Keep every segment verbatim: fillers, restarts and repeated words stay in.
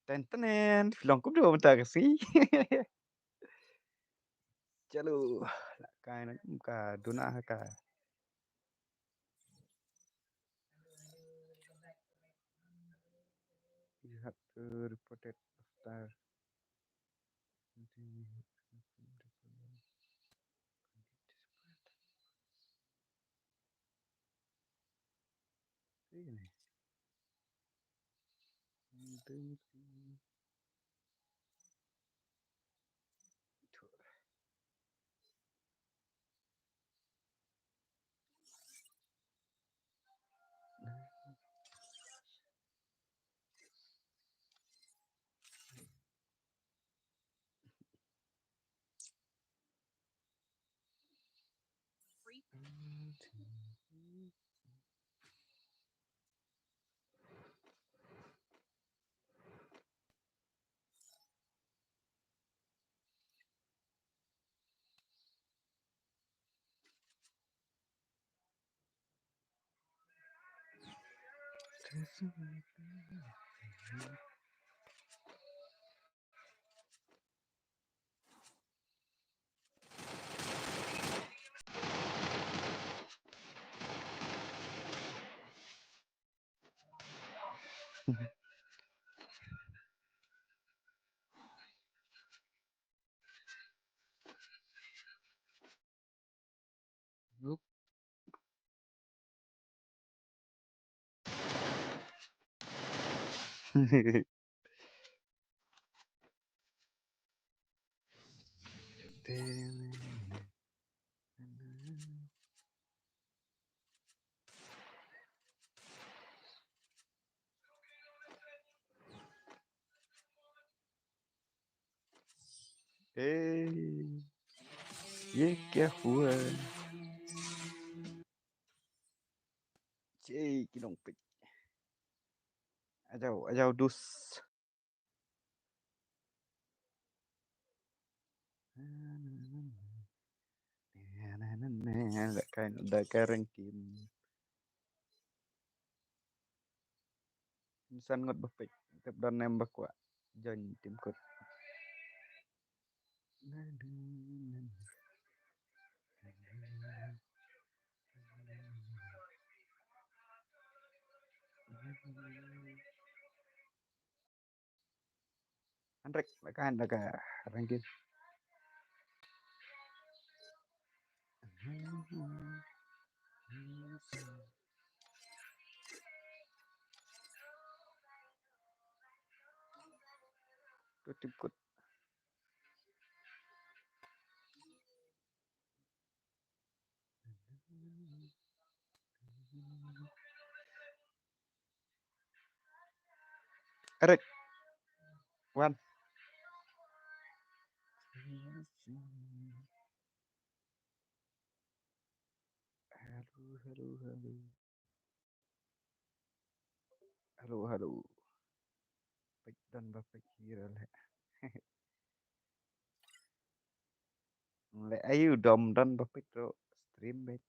Ten ten, phi long kumno mynta ka sngi? Chalo, la kai na ka duna ha ka. You have to report it after. ए, ये क्या हुआ? Cei ki nongpeit. Ajau, ajau dus. Da kai, da kai rank kim. Insan ngut ba peit, tep don nem ba kwah join team kut. Anrek, da ka, da ka rank kim. Kut, kut. Eric. Wan. Hello, hello, hello. Hello, hello. Peit don ba peit hi ruh leh. Leh ayu dom don ba peit ruh stream beit.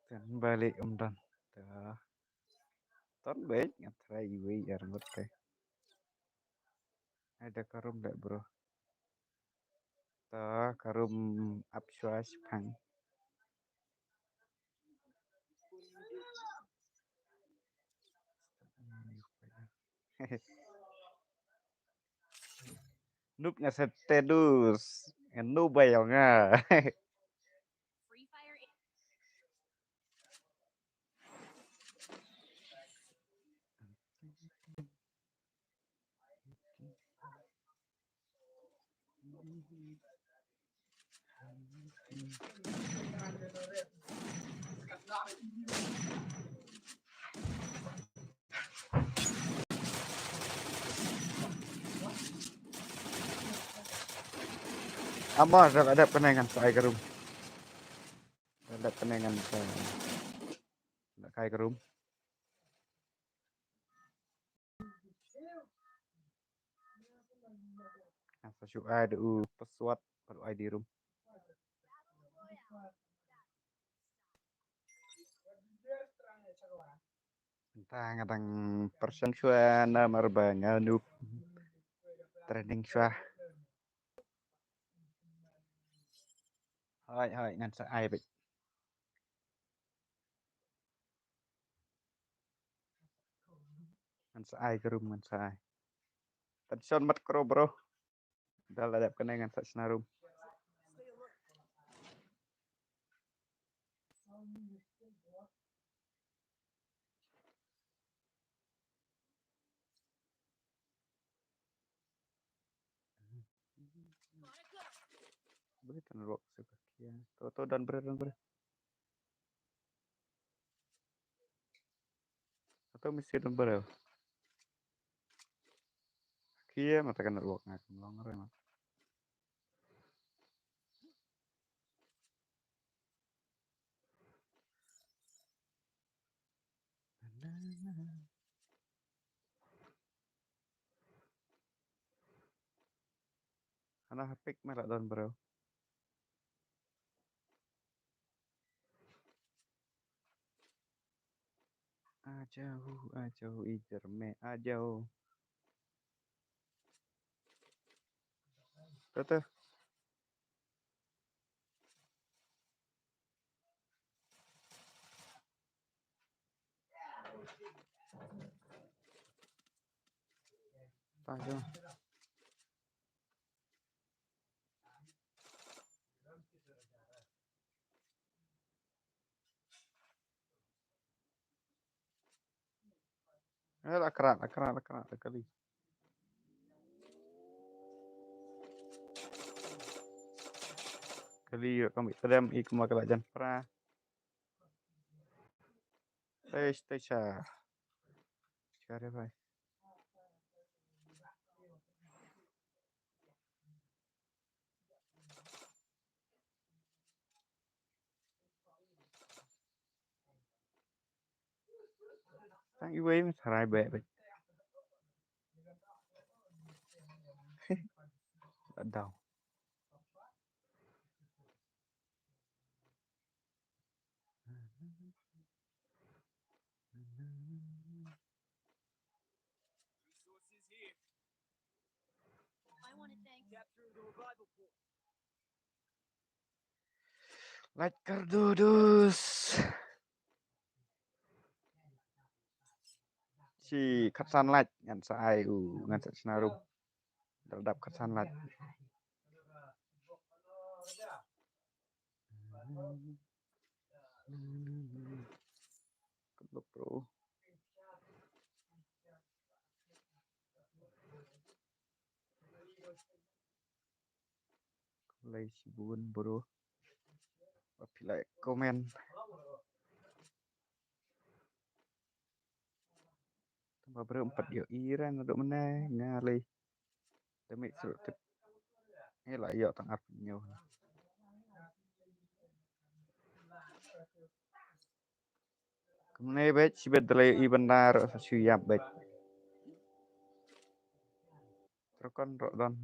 Ten balik um don. Te. Ton beit nga try iwei ar ngut te. Ai da ka room leh bro. Ta ka room ap shwa shipang. Nup nga sa tedus. Nga nup ba yong nga. Amar da la dep kane ngan sa ai ka room. Da la dep kane ngan sa, da kai ka room. Ngan sa shu ai da u password bad u I D room. Mynta nga dang pyrshang shuwa namar ba nga noob. Training shuwa. Hooid, hooid, ngan sa ai beit. Ngan sa ai ka room, ngan sa ai. Tad shon mat kro bro. Da la dep kane ngan sa shna room. Beri tan rok se ka kia. To, to, don beri, don beri. Atau mesti don beri. Kia mata kan rok ngak long re mata. Hana hapik me la don bro. Ajo, ajo, ijar me, ajo. Tata. Tang jong. Eh, la krat, la krat, la krat, la kali. Kali, yo, kami tadem, i kuma kala jan pra. Tei, tei cha. Cha re bhai. Tang iwei me tharai beh beh. Dau. Lait kardudus. Shi khatsan lait ngan sa ai u ngan sa shna ruh. Dal dap khatsan lait. Good luck, bro. Khublei shibun bro. Ba phi la comment. Tang ba bro em pat ïohi re naduh mynne nga lei. Te mih shuh tip. Ngi la ïoh tang arphew hynñiew. Kumne beit shibit da la ïohi ban da ruh sa shu ïap beit. Tyrkon ruh don.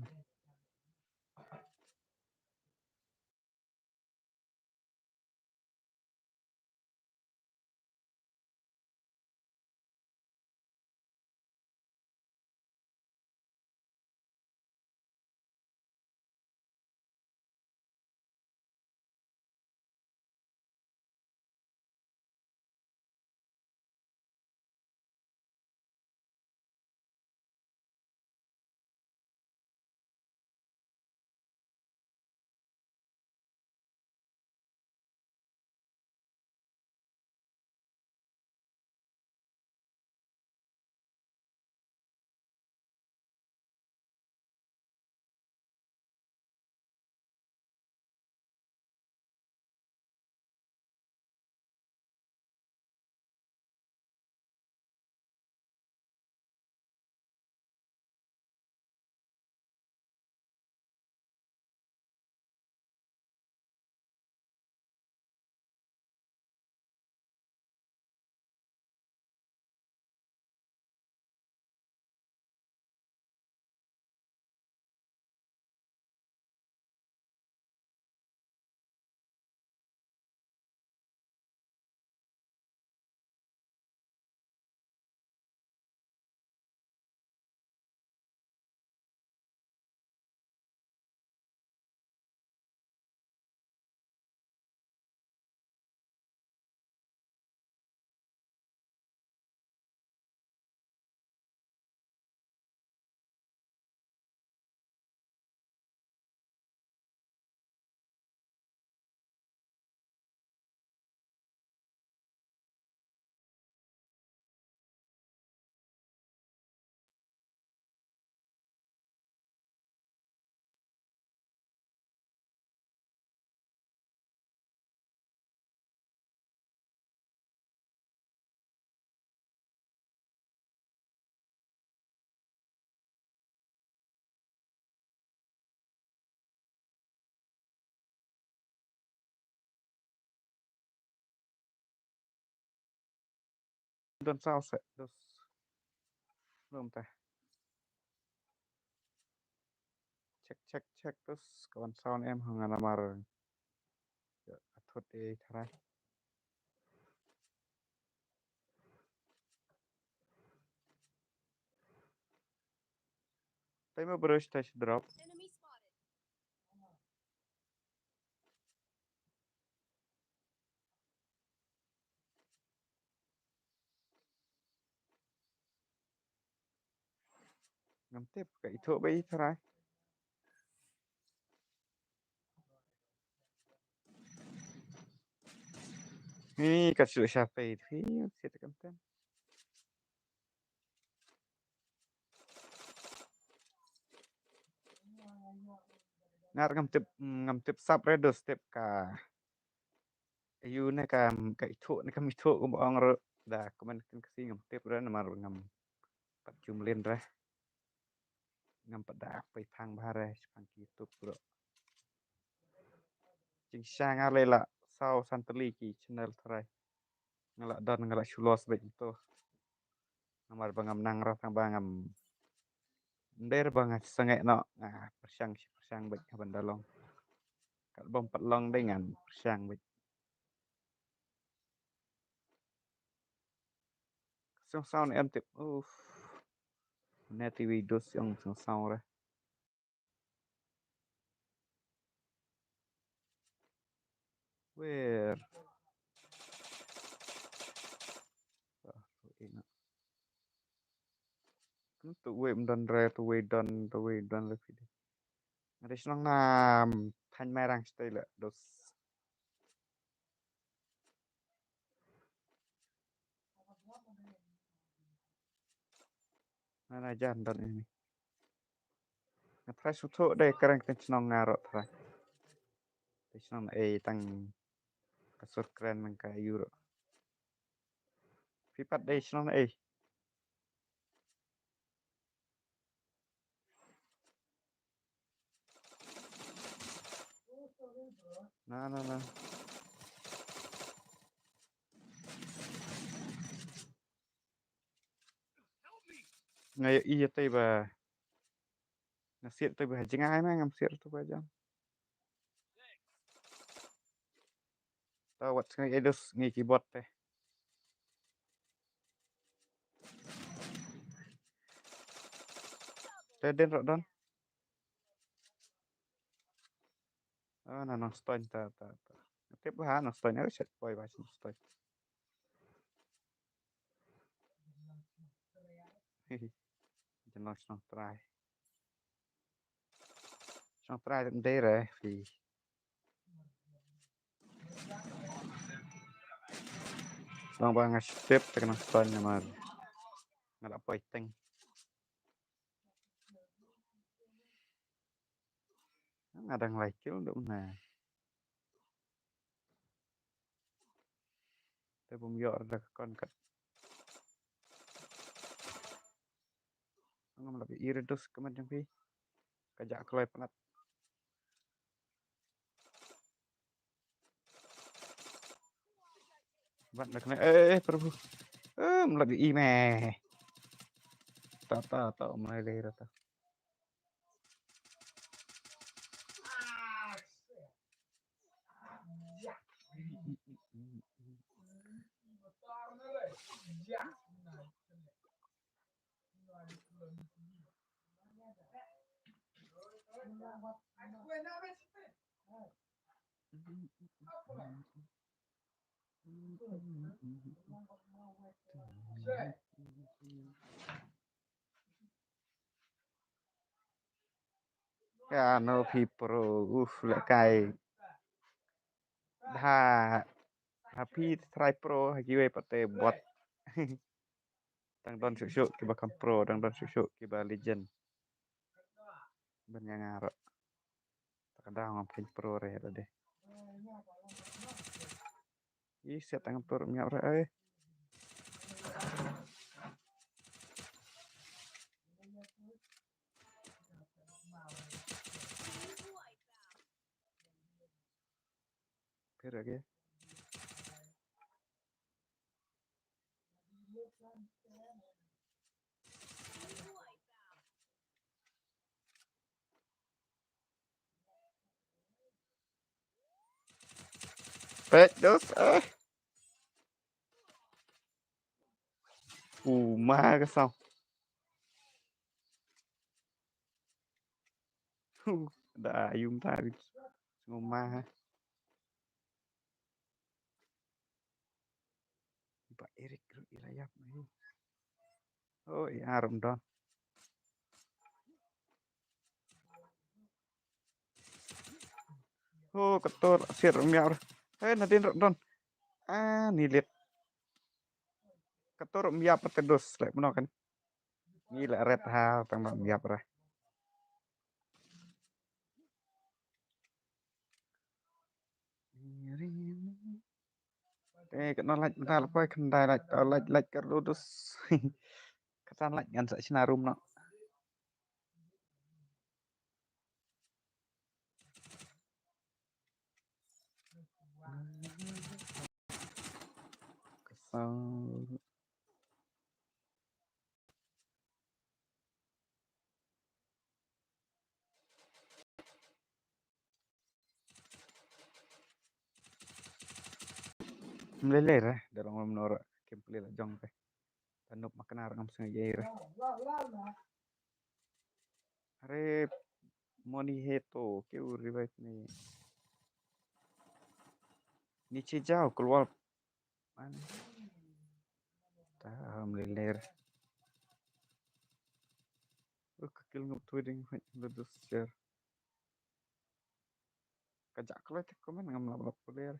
Don saw se, dos. Lum te. Check, check, check, dos. Ka wan saw ne em ha nga namar. Ya, ka thut e tharai. Te ma brush te shi drop. Ngam tip ka ithuh ba i tharai. Ni ka shu sha pei phi sit kam tem. Ngar ngam tip, ngam tip sap re dos tip ka. Ayu ne ka, ka ithuh ne kam ithuh kum ong ru da comment kan kasi ngam tip re namar ngam pat jumlin re. Ngam pat da pei phang bha re shaphang ki YouTube ru. Jingshisha nga lei la saw san tylli ki channel tharai. Nga la don nga la shu loss beit ito. Namar ba ngam nang ra tang ba ngam nder ba nga sangeh noh nga pyrshang shi pyrshang beit ha ban da long. Kat bom pat long dei ngan pyrshang beit. Song sound em tip. Uf. Ne T V dos yang song sound re. Where? Ah, tu ina. Tu wei mdan re, tu wei don, tu wei don le phi. Ngade shnong na thain mai rang stay le dos. Na na jan don ini. Nga trai suthu dei kereng ten chnong nga ro trai. Te chnong na ei tang ka sur kren nang ka euro. Pipat dei chnong na ei. Na na na. Nga ïohi ïa tei ba. Nga siat tei ba ha jngai ma ngam siat tei ba jam. Ta wat ngi edus ngi keyboard te. Te den ro don. Ah, na nang stoin ta ta ta. Tip ha nang stoin, eh, set poi ba nang stoin. Jan long shnong trai. Shnong trai dei re phi. Shnong ba nga step te kana stoin namar. Nga la poi teng. Nga dang lai kill dum na. Te bum ïoh da ka kon kat. Ngam la ïa redus ka met jong phi. Ka ja kloi pnat. Bat da kne eh eh Prabhu. Em la ïa me. Ta ta ta um lai le ta. Ka no phi pro uf le kai. Dha ha phi trai pro ha kiwei pat te bot. Tang don shuh shuh kiba kam pro, tang don shuh shuh kiba legend. Ban nga nga ro. Ta ka daw ngam pyn pro re da de. Ih, siat tang tur miap re ai. Pera ke? Peit dus, eh. U ma ka saw. Huh, da yung ta bi. Ngoma ha. Ba Eric ruh i la ïap ma hi. Oh, i ar um don. Oh, kator sir um ïap. Eh, nadin ruh don. Ah, ni lit. Kator um ïap te dus lek mano kan. Ni la ret ha tang um ïap ra. Eh, kano lait mynta la poi khyndai lait, oh, lait, lait ka rudus. Katan lait ngan sa shna room no. Ka saw. Mlele re, da long mnor kim pli la jong te. Tanup makna ngam sngi ye re. Are moni he to, keu revive ni. Ni che jao, keluar. An. Ta mlele re. Uk, kill ngam tuid ing, hoi, lo dus share. Ka jak kloi te comment ngam lap lap kuler.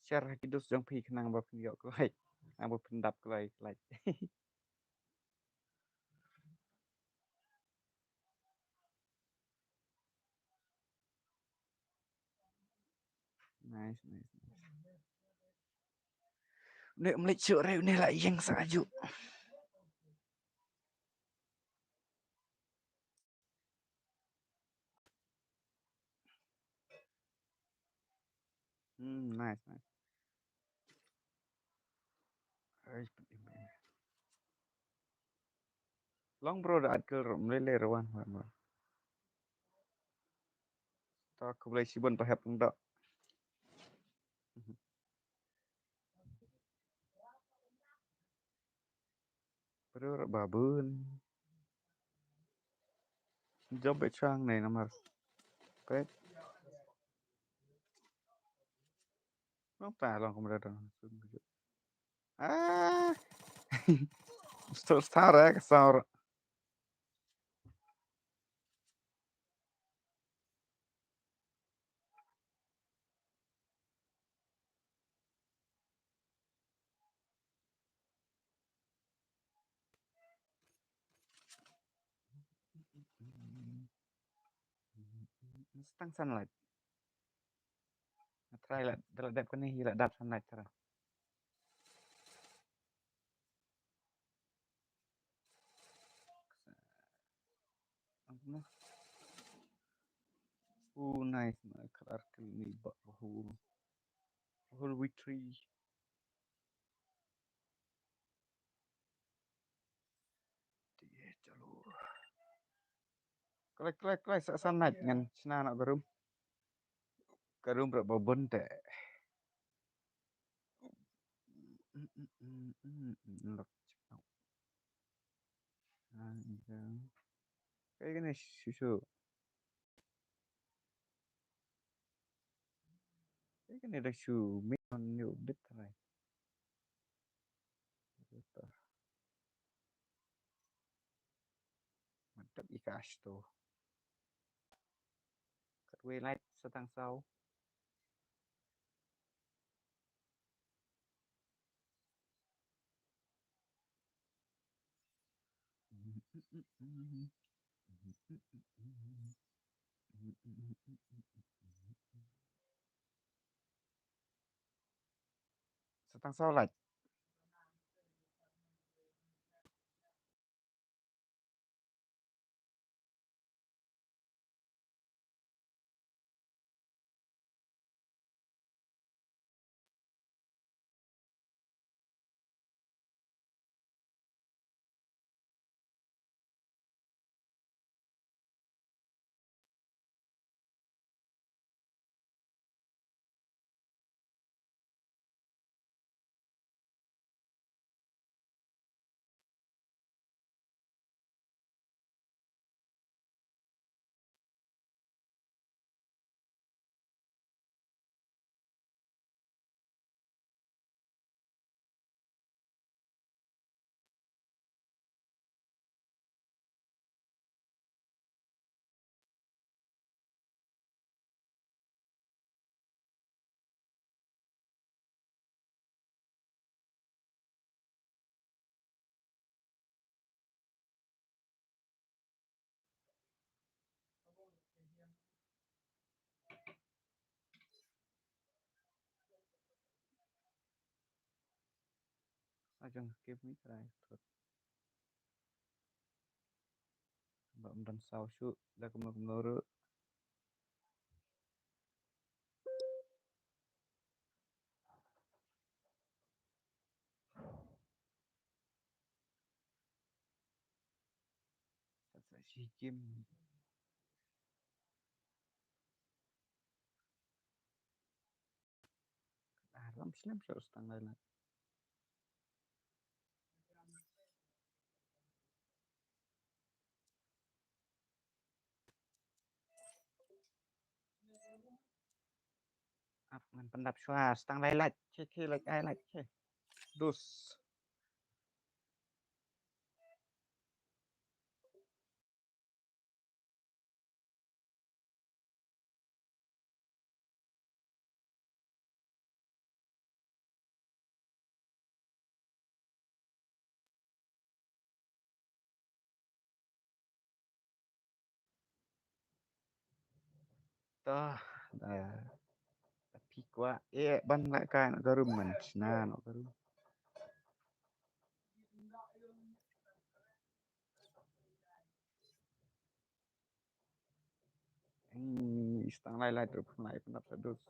Share ha ki dus jong phi khnang ba phin ïoh kloi, khnang ba phin dap kloi kloi. Nice, nice, nice. Une um leit shuh re, une la ïeng sa ju. Hmm, nice, nice. Ai, long bro, da atkal rum lele rawan wan wan. Ta khublei shibun ba hep ndo. Bro, ba bun. Job be chang nei namar. Pet. Nong ta long kumra dong. Ah. Star, star, eh, star. Tang sunlight. Try la, la dep kane hi la dap sunlight tara. Oh, nice, nice. Khatar kali ni ba Rahul. Rahul Witri. Te chalo. Klai, klai, klai, sa, sa nait ngan shna na ka room. Ka room ruh ba bun te. Look, check out. Ah, ida. Kaei kane shu shu. Kaei kane da shu min on new update trai. Mantap i cash to. Katwei light sa tang saw. Sa tang saw lait. Ajang skip ni try thot. Ba ym don saw shuh da kumno kumno ruh. Sa shi game. Ah, lam slem shuh stang lai lai. Ap ngan pyndap shuwa stang lai lait. Che che lait ai lait che. Dus. Toh, da. Tapi kwah, eh, ban lehkai noh ka room man, shna noh ka room. Hmm, stang lai lai ruh, lai pyndap sa dus.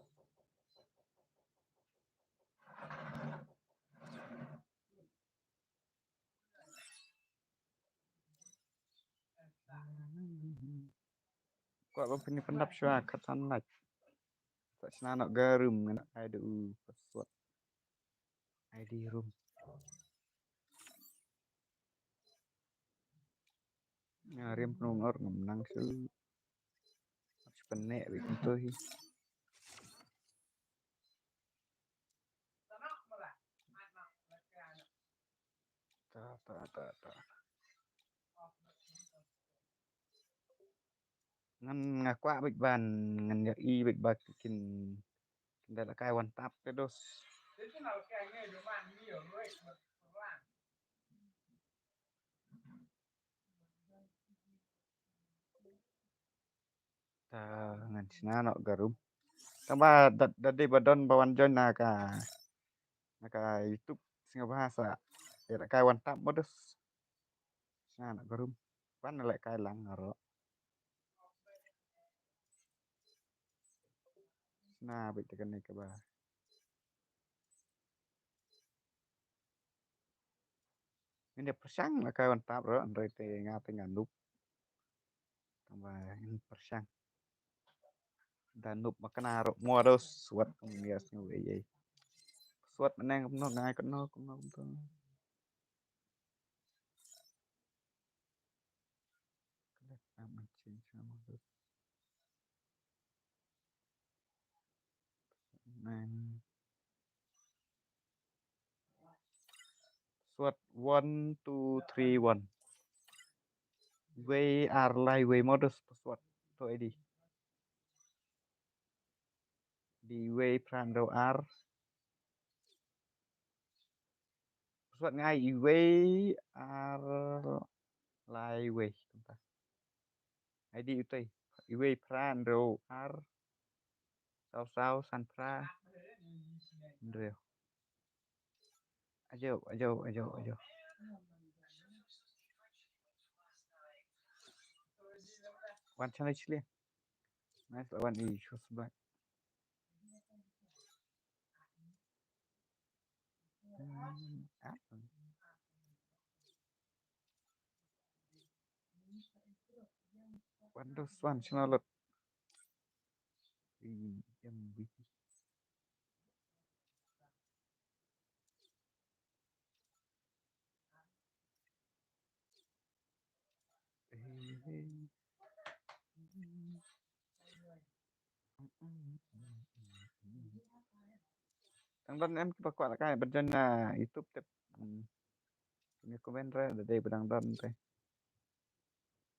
Kwah ban pyni pyndap shuwa khatsan lait. Sa shna noh ka room ngan ai da u password. I D room. Nga rim pnong or ngam nang shu. Shu pynne wi kumto hi. Ta, ta, ta, ta. Ngan nga kwah bad ban ngan ïa i bad ba kin kin da lehkai one tap te dos. Ta ngan shna noh ka room. Tang ba da da dei ba don ba wan join na ka na ka YouTube sngewbha sa ïa lehkai one tap mo dos. Shna noh ka room. Ban lehkai lang aro. Shna bad te kane kaba. Ngin ïa pyrshang lehkai one tap ruh, hynrei te nga te nga noob. Tang ba ngin pyrshang. Da noob ma kane ruh mo dos suwat kum ïa sngewbha ïa. Suwat mynne kumno ngai kumno kumno kumno. Nine. Password one two three one. Wei ar lai wei mo dos password. To I D. Di wei pran do ar. Password ngai i wei ar Lai wei kumta. Ai di utai. Iwei phra hynriew ar. Saw saw san phra hynriew. Ajo, ajo, ajo, ajo. Wan channel chili. Nice, wan i chus black. Hmm, ah. Wan dos wan channel lot. I M V P. Dang don em kiba kwah lehkai ban join na YouTube tip. Hmm. Kine comment re da dei ba dang don te.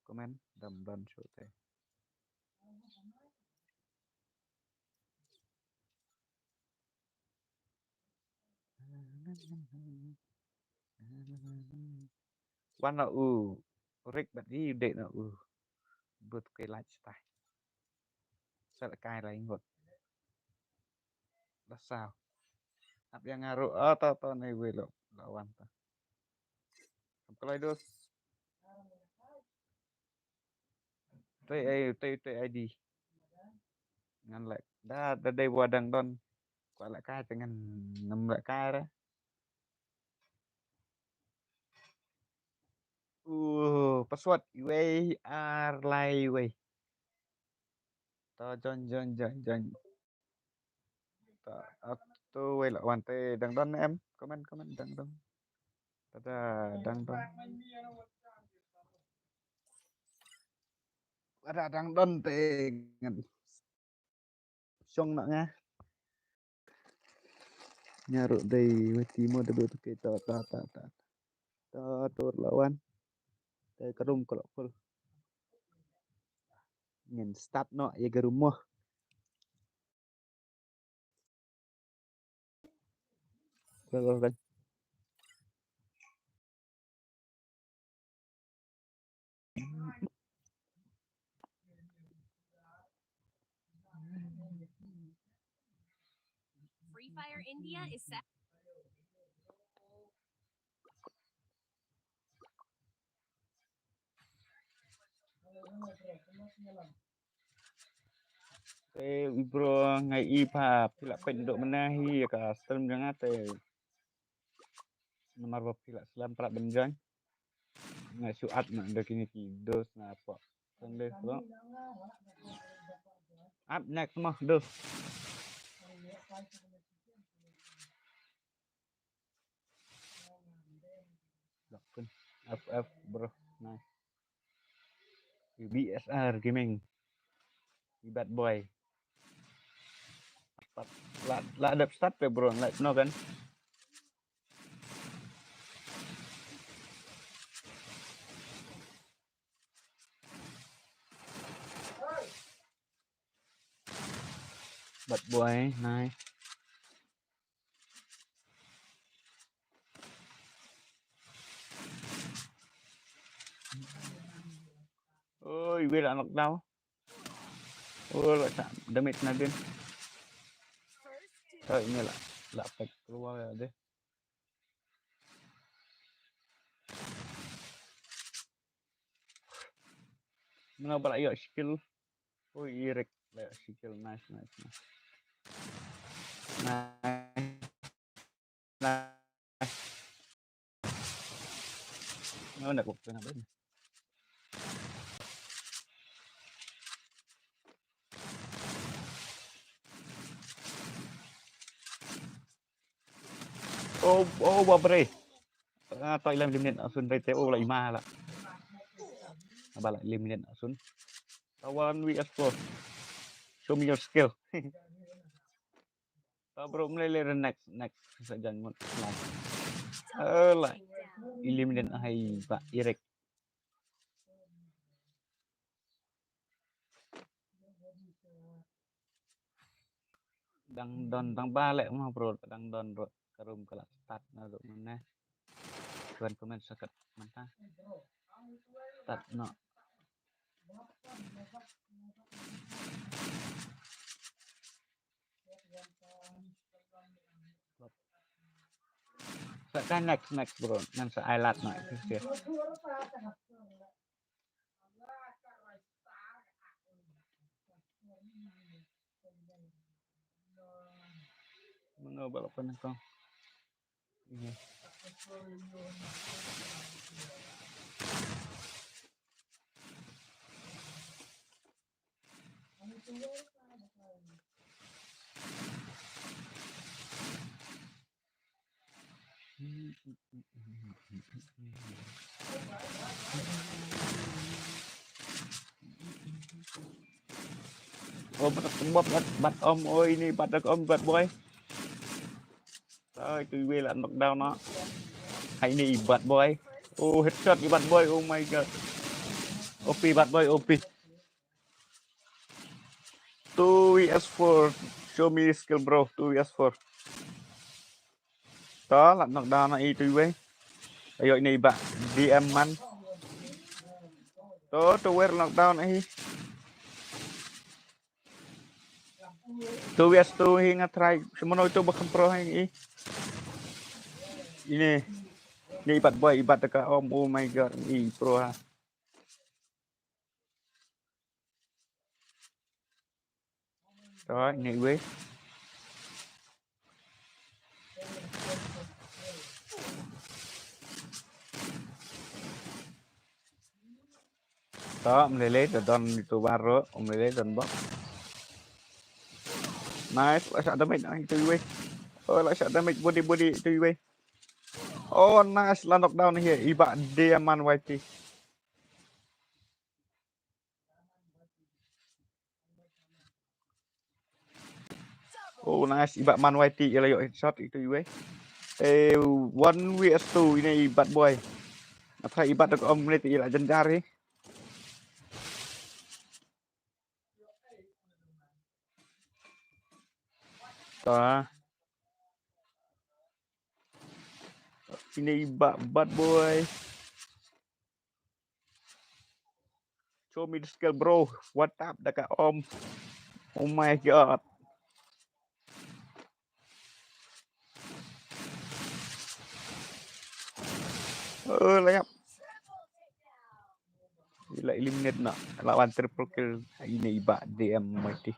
Comment dang don shuh te. Wan na u Rick bad i dei na u. But ke lach tai. Sel kai lai ngot. La saw. Ap yang ngaru. Oh, to, to, nei wei lo. La wan to. Kam kalai dos. Tei ai, tei, tei I D. Ngan leh. Da, da dei wa dang don. Kwah lehkai te ngan ngam lehkai re. Uh, password iwei ar lai iwei. To join, join, join, join. To, atu wei la wan te dang don em. Comment, comment dang don. Tada dang don. Tada dang don te ngan. Shong na nga. Nga ruh dei wei ti mo da beu tu ke to, to, to, to. To, to la wan. Te ka room ka la full. Ngin start noh ïa ka room mo. Dah, dah, dah. Free Fire India is set. Te bro, nga i ba phi lah peit doh mynne hi ïa ka stream jong nga te. Namar ba phi lah slem pat ban join. Nga shu add na da kine ki dos na pok. Sunday bro. Add next mo dos. Dok pun. F F bro. Nice. B S R Gaming. Bad boy. Start. La, la dep start te bro, la no kan. Bad boy, nice. Oi, wei la knock down. Oh, la sa damage na din. Oi, ini la, la pack keluar ya deh. Mano ba la ïoh skill. Oh, Eric la ïoh skill. Nice, nice, nice. Nice. Nice. Nga nak buat tengah lain. Oh, oh, babre. Ah, to eleven minute asun dai te, oh, la ima la. Aba la eleven minute asun. Tawan wi asko. Show me your skill. To bro, mlei le next, next. Sa jan mut. Nice. Eh, la. Eliminate hai ba Eric. Dang don, dang ba leh mo bro, dang don bro. Ka room ka la start na ruh mynne. Tuan comment sakat mynta. Tat noh. Sa ka next, next, bro. Ngan sa ai lad noh. Mano ba la pun kong. Oh, bat, bat, bat, bat om, oh, ini bat om, bat boy. Ai, tu wei la knockdown na. Hai, ini i bat boy. Oh, headshot i bat boy, oh my god. O P bat boy, O P. Two V S four. Show me skill, bro. Two V S four. To, la knockdown na i tu wei. Ayo, ini i bat D M man. To, tu wei knockdown na i. Two V S two hi nga try. Semua itu bakal pro hi. Ini. Ini i bat boy, i bat dekat om. Oh my god, ini pro ha. Rồi, ini wei. To, ym lei lei, to don itu baru, ym lei lei don bok. Nice, la shot damage, ah, itu wei. Oh, la shot damage, body, body, itu wei. Oh, nice, la knockdown hi, i bat dia man Y T. Oh, nice. I bat man Y T, i la ïoh headshot, itu i wei. Eh, one V S two, ini i bat boy. Apa i bat dekat om ni, i la jynjar hi. Ta. Ini i bat, bat boy. Show me the skill, bro. What up, dekat om? Oh my god. Oh, layap. I la eliminate na. La wan triple kill. Ini i bat D M Mighty.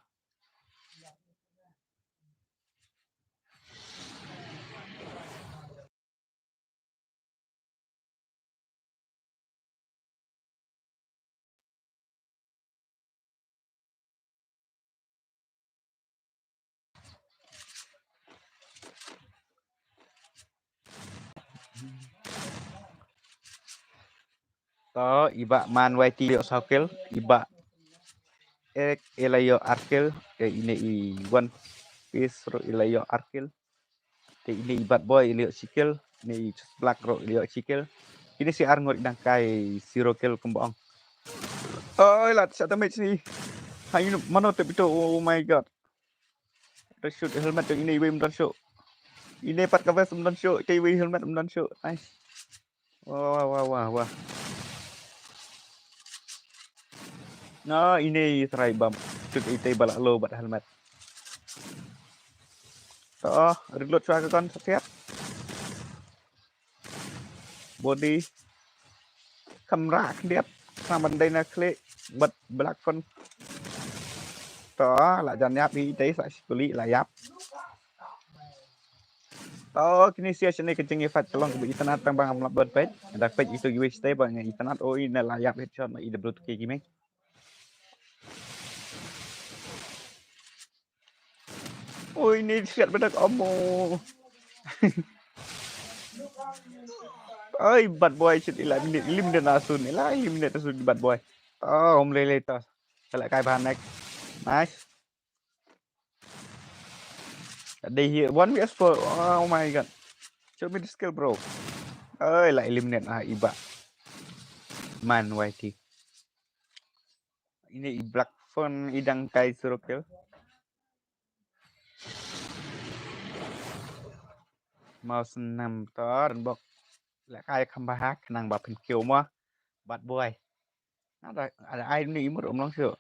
To, i bat man Y T i la ïoh saw kill, i bat Eric i la ïoh ar kill, eh, ini i One Piece ruh i la ïoh ar kill. Te ini i bat boy i la ïoh shi kill, ini i Just Black ruh i la ïoh shi kill. Ini shi ar ngut i dang kai zero kill kumba ong. Oi, la shot damage ni. Hai, mano te bito, oh my god. Ym don shuh helmet jong ine iwei, ym don shuh. Ine pat ka vest ym don shuh, ine iwei helmet ym don shuh. Nice. Wah, wah, wah, wah, wah. No, ine i trai bam. Shuh ite ba la low bad helmet. To, reload shuwa ka gun sa siat. Body. Kamra khyndiat. Sa ban dei na khlieh bad Black Phone. To, la jan ïap hi dei sa shi kuli la ïap. To, kine sia shane ka jingïafight ka long kaba itynnad tang ba ngam lap ban peit. Dak peit itu iwei step ba nga itynnad, oh, ine la ïap headshot na I W two K Gaming. Oi, ine siat ba dak amo. Oi, bad boy, shit, ila minit, ila minit na sun, ila minit na sun, bad boy. Oh, ym lei lei to. Ka la kai bha next. Nice. Dei hi, one V S four. Oh my god. Show me the skill, bro. Oi, la eliminate ah, iba. Man, Y T. Ine i Black Phone i dang kai zero kill. Mouse nam tor bok. La kai kham ba hak nang ba phin kiew mo. Bad boy. Ada, ada ai ni imur omlong sio.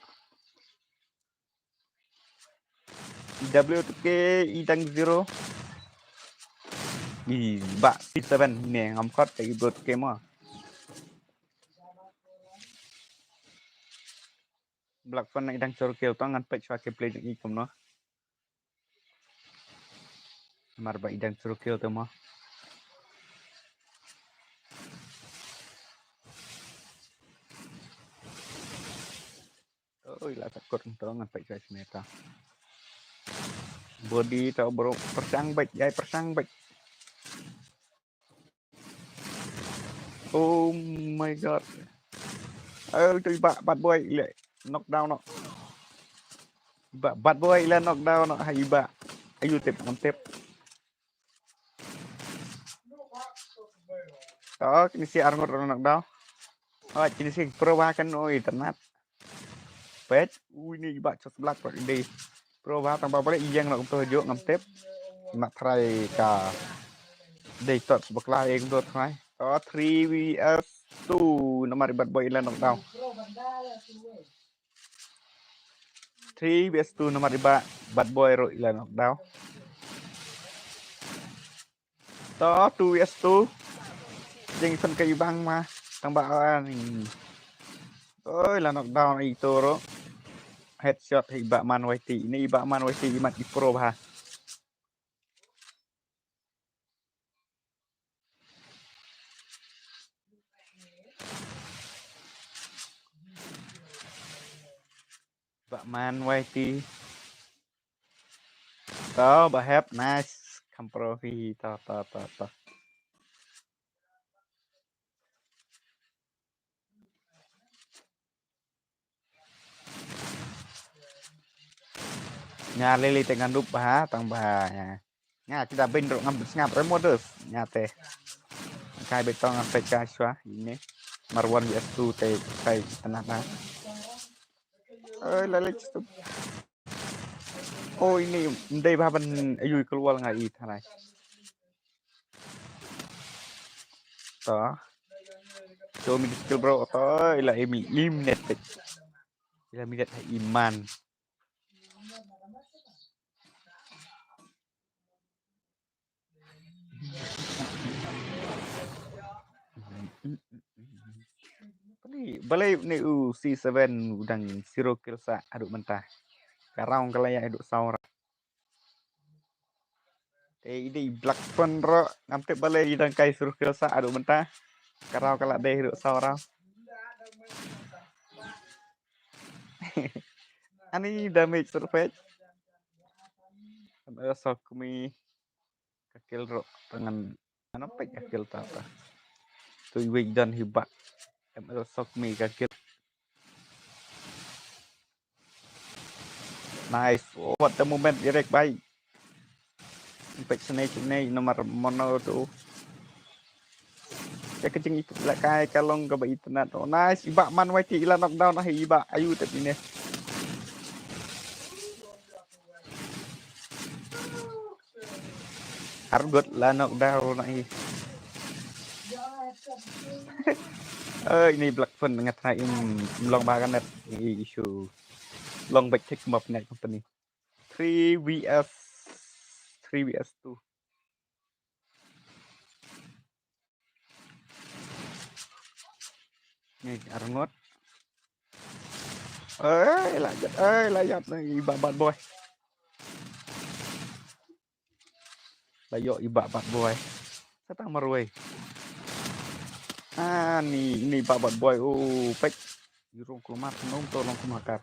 W T K idang zero. Iba C seven ne ngam kot te W T K mo. Black Phone idang zero kill tong ngan pek shuwa ke play ni kumno. Mar ba idang zero kill te mo. Oi, la takut to ngan pek guys meta. Body tau bro, persang baik, jai persang baik. Oh my god. Ayo tu iba bad boy le knockdown no. Iba bad boy le knockdown no ha iba. Ayo tip ngam tip. Oh, kini si arngut ro knockdown. Oh, kini si pro ba kan oi ternat. Pet, ui ni iba chos black pak dei. Pro ba tang ba balik iyang nok to juk ngam tip. Mat try ka dei tot bakla eng to try. Oh, three V S two nomor ibat boy ilan knockdown. Three V S two nomor iba bad boy ro ilan knockdown. To two V S two. Jeng ipan ka ibang ma tang ba ani. Oi la knockdown i toro. Headshot hi ba man Y T. Ini iba man Y T imat i pro ba. Ba man Y T. To ba hep nice. Kam pro hi to to to to. Nya lili te ngan dup ba tang ba nya. Nya kita bin ro ngam sngap remo dus nya te. Kai betong ngam pek ka shwa ini. Marwan V S two te kai tanah na. Oi lali chitu. Oh ini mdei ba ban ayui keluar ngai thanai. To. Show me the skill bro. To ila imi im net pek. Ila mi net iman. Ni balai ni u C seven udang zero kill sa adu mentah. Karang kalaya adu saur. Te idi Black Phone ro ngam tip balai idang kai zero kill sa adu mentah. Karau kala deh adu saur. Ani damage surprise. Ada sokmi. Ka kill ro tangan. Ano pek ka kill ta ta. Tu iwik dan hiba. M L sokmi ka kill. Nice. Oh, what the moment direct bai. Pek sene sene nomor mono tu. Ka kejing itu la kai ka long ka ba internet. Oh nice. Iba man Y T ila knockdown ah iba. Ayu tep ini. Argot la knockdown na i. Eh ini Black Phone ngat ha im long ba kan net i issue. Long back take map net company. Three V S three V S two. Ni arngot. Eh, la jat, eh, la jat ni iba bad boy. La yo iba bad boy. Satang marwei. Ah, ni ni iba bad boy. Oh, pek. Irung kelumat nong to long kemakar.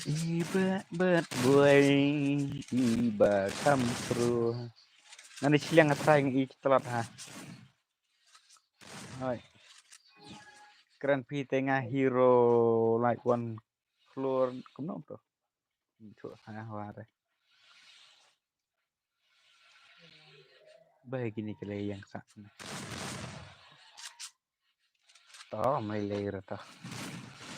Iba bad boy, iba kam pro. Ngan i chiliang a try ngi i telat ha. Hoi. Kren pi te nga hero like one floor kumno to. Chu ha wa re. Ba kini kele yang sa. To, mai lei ra to.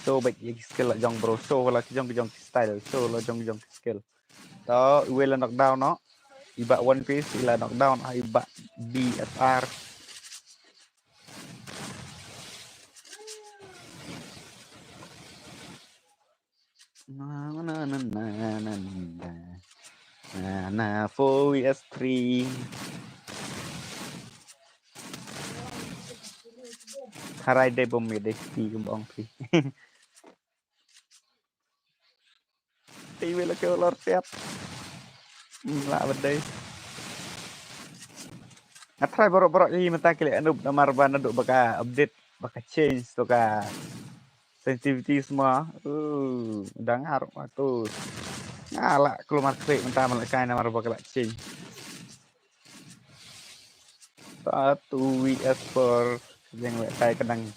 Show beit ïa ki skill la jong bro, show la ki jong ki jong ki style, show la jong ki jong ki skill. To, iwei la knockdown noh. I Bah One Piece, i la knockdown, i Bah B S R. Na, na, na, na, na, na. Na, na, four V S three. Harai dei bom ïa dei pi kum ong pi. Ti wei la ke lor tiap. Hmm, la ba dei. Nga try baroh baroh ïa mynta ki leh anup namar ba naduh ba ka update ba ka change to ka sensitivity semua. Uh, dang harap tu. Nga la keluar klik mynta ma la kai namar ba ka la change. Ta two V S four. Jeng leh kai kadang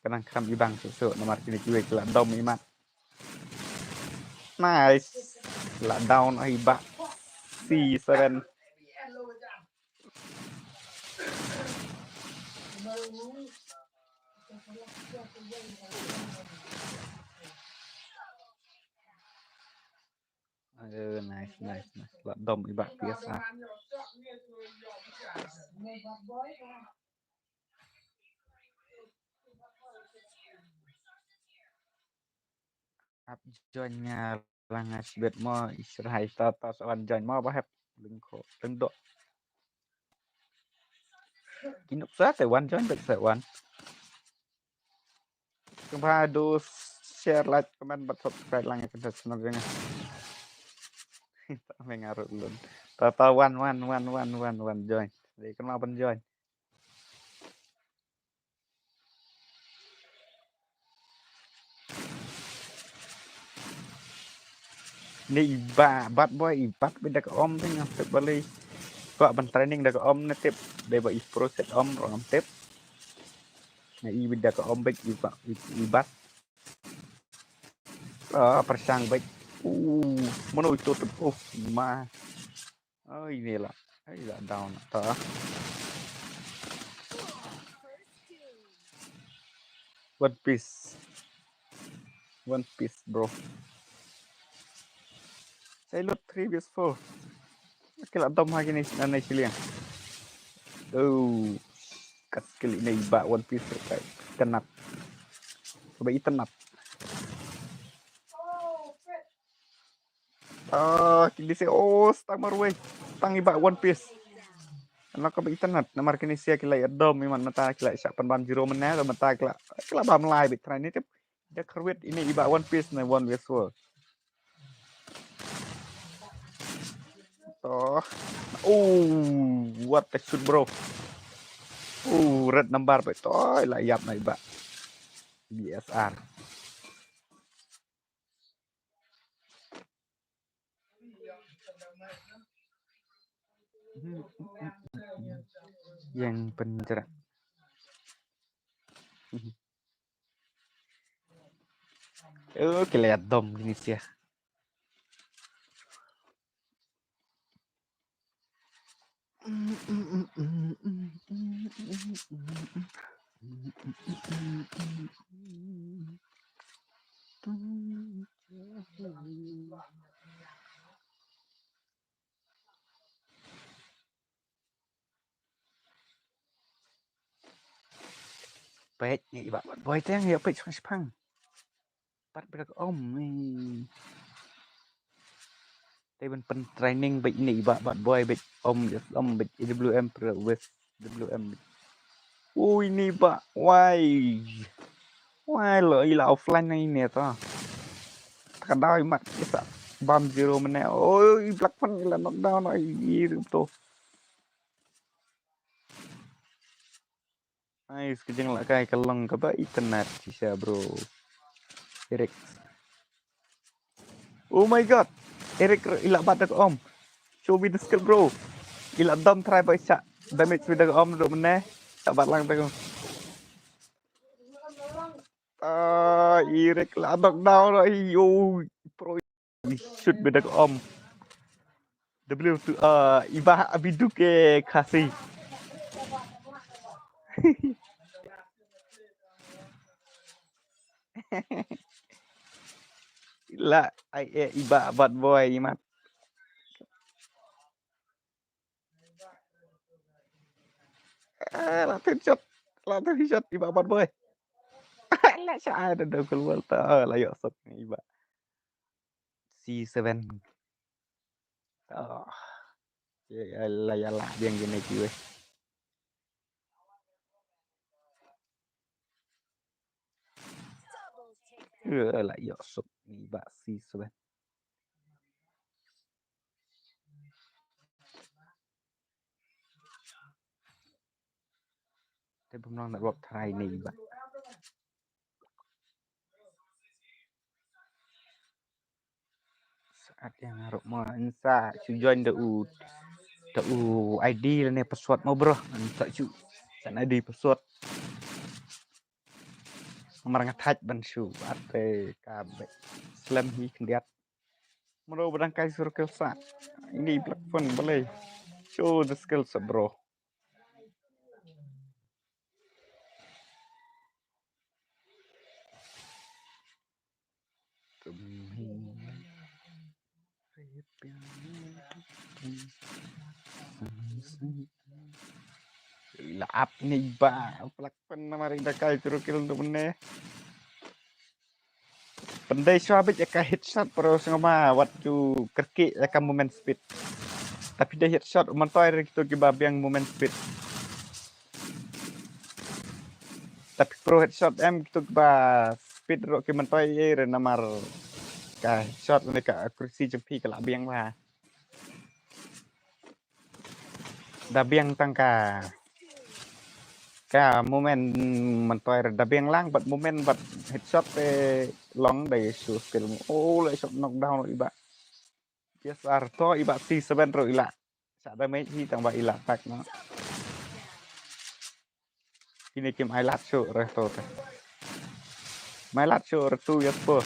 kadang kham ibang susu namar kini kiwei ki la dom imat. Nice. La down ai ba. C seven. Aduh, nice, nice, nice. La dom i Bah P S R. Ap join nga lang nga sibet mo, i syrhai ta ta sa wan join mo, ba hep. Lengko, lengdok. Kinuk sa te wan join bek sa wan. Kempa do share, like, comment, bad subscribe lang ïa ka channel jong nga. Ta me nga ruh lun. Ta ta wan, wan, wan, wan, wan, wan join. Dei kena ban join. Ni i Bah Bad Boy, i bat beit da ka om te ngam tip balei. Kwah ban training da ka om ne tip. Dei ba i pro set om ruh ngam tip. Nga i beit da ka om beit i ba, i, i bat. Ah, pyrshang beit. Uh, mano ito tip. Oh, ma. Oh, ini lah. Ai, lah down ta. One Piece. One Piece, bro. Sa i lut three V S four. Ki la dom ha kine na nai shiliang. Oh. Kat kali nai ba One Piece ka itynnat. Ka ba itynnat. Ah, kine sia, oh, stang marwei. Stang i ba One Piece. Ano ka ba itynnat namar kine sia ki la ïa dom i man mynta ki la shah pynbam zero mynne, mynta ki la, ki la bam lai beit trai ne tip. Da kyrwit ine i ba One Piece ne One West World. Oh. Oh, what a shoot, bro. Oh, red number beit. Oh, la ïap na i ba. B S R. Yang penjara. Oh, ki la ïa dom kine sia. Peit ni i ba Bad Boy teng ïa peit shipang shipang. Pat beit da ka om ni. Te ban pyn training beit ni i ba Bad Boy beit om, just om beit A W M pre West W M. Ui ni ba wai. Wai lo i la offline ni ne ta. Ta ka dau i mat i sa bam zero mynne. Oi, Black Panther i la knockdown, oi, i rim to. Nice, ka jingïalehkai ka long kaba itynnat shisha, bro. Eric. Oh my god. Eric i la bat da ka om. Show me the skill, bro. I la dom trai ba i shah damage beit da ka om ruh mynne. Shah bat lang da ka om. Ah, Eric la knockdown ruh, yo, pro. I shoot beit da ka om. W two, ah, i ba ha biduk e Khasi. La ai e iba bad boy imat. Ah, la ten shot. La ten shot iba bad boy. La sha ai da double wall ta. La yok sot iba. C seven. Oh. Ya, ya, la ya la biang gini kiwe. Ya, la yok sot iba C seven. Te bym long network try ni ba. Saat yang arok mo insa chu join da u da u I D lane password mo bro. Insa chu san I D password. Mar nga thaj ban shu ate ka be slem hi khyndiat. Mro badang kai sur kel sa. Ini black phone balai. Show the skills bro. La ap ni ba plak pen nama ring dakai turu kil tu bene. Pendai shwa bit ya ka headshot pro sengama wat ju kerki ya ka movement speed. Tapi dei headshot mentoi ring tu kiba biang movement speed. Tapi pro headshot em kitu ba speed ro ki mentoi e re namar ka headshot ne ka accuracy jempi ka la biang ba. Da biang tang ka ka moment mentoi re da biang lang bat moment bat headshot te long dai su skill. Oh, le shot knockdown iba. Yes, ar to iba C seven ro ila. Sa damage hi tang ba ila tak no. Ini kim ai lat shu re to te. Mai lat shu re tu ya po.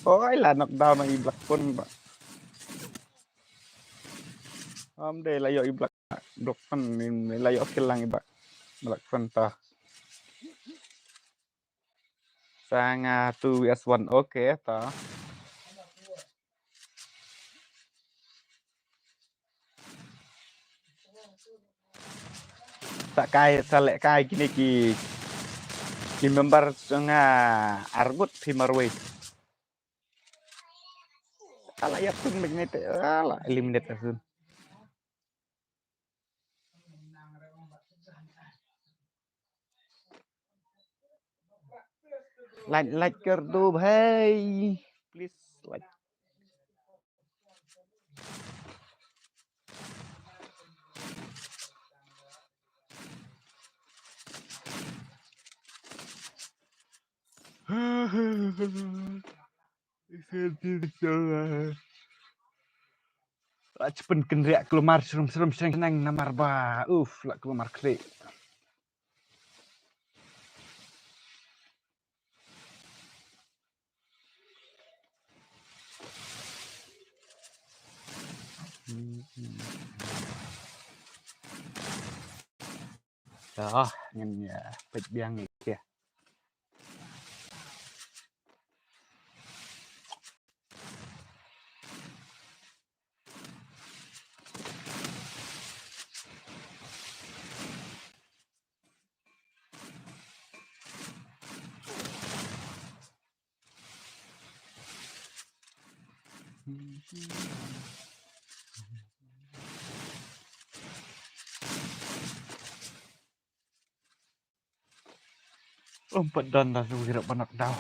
Oh, ila knockdown i black pun ba. Am de la yo i black, black pun ni la yo kill lang i ba. Black pun ta. Sanga two S one okay ta. Sa kai sa leh kai kine ki ki member sanga argut phi marwei. Ala ya pun magnet ala eliminate asun. Like, like कर दो भाई, please like. La cepet kynriah keluar serum-serum seng-seng namar ba. Uf, la keluar klik. Dah, ngin ya peit biang ni ya. Umpet don da su wirap banak dau.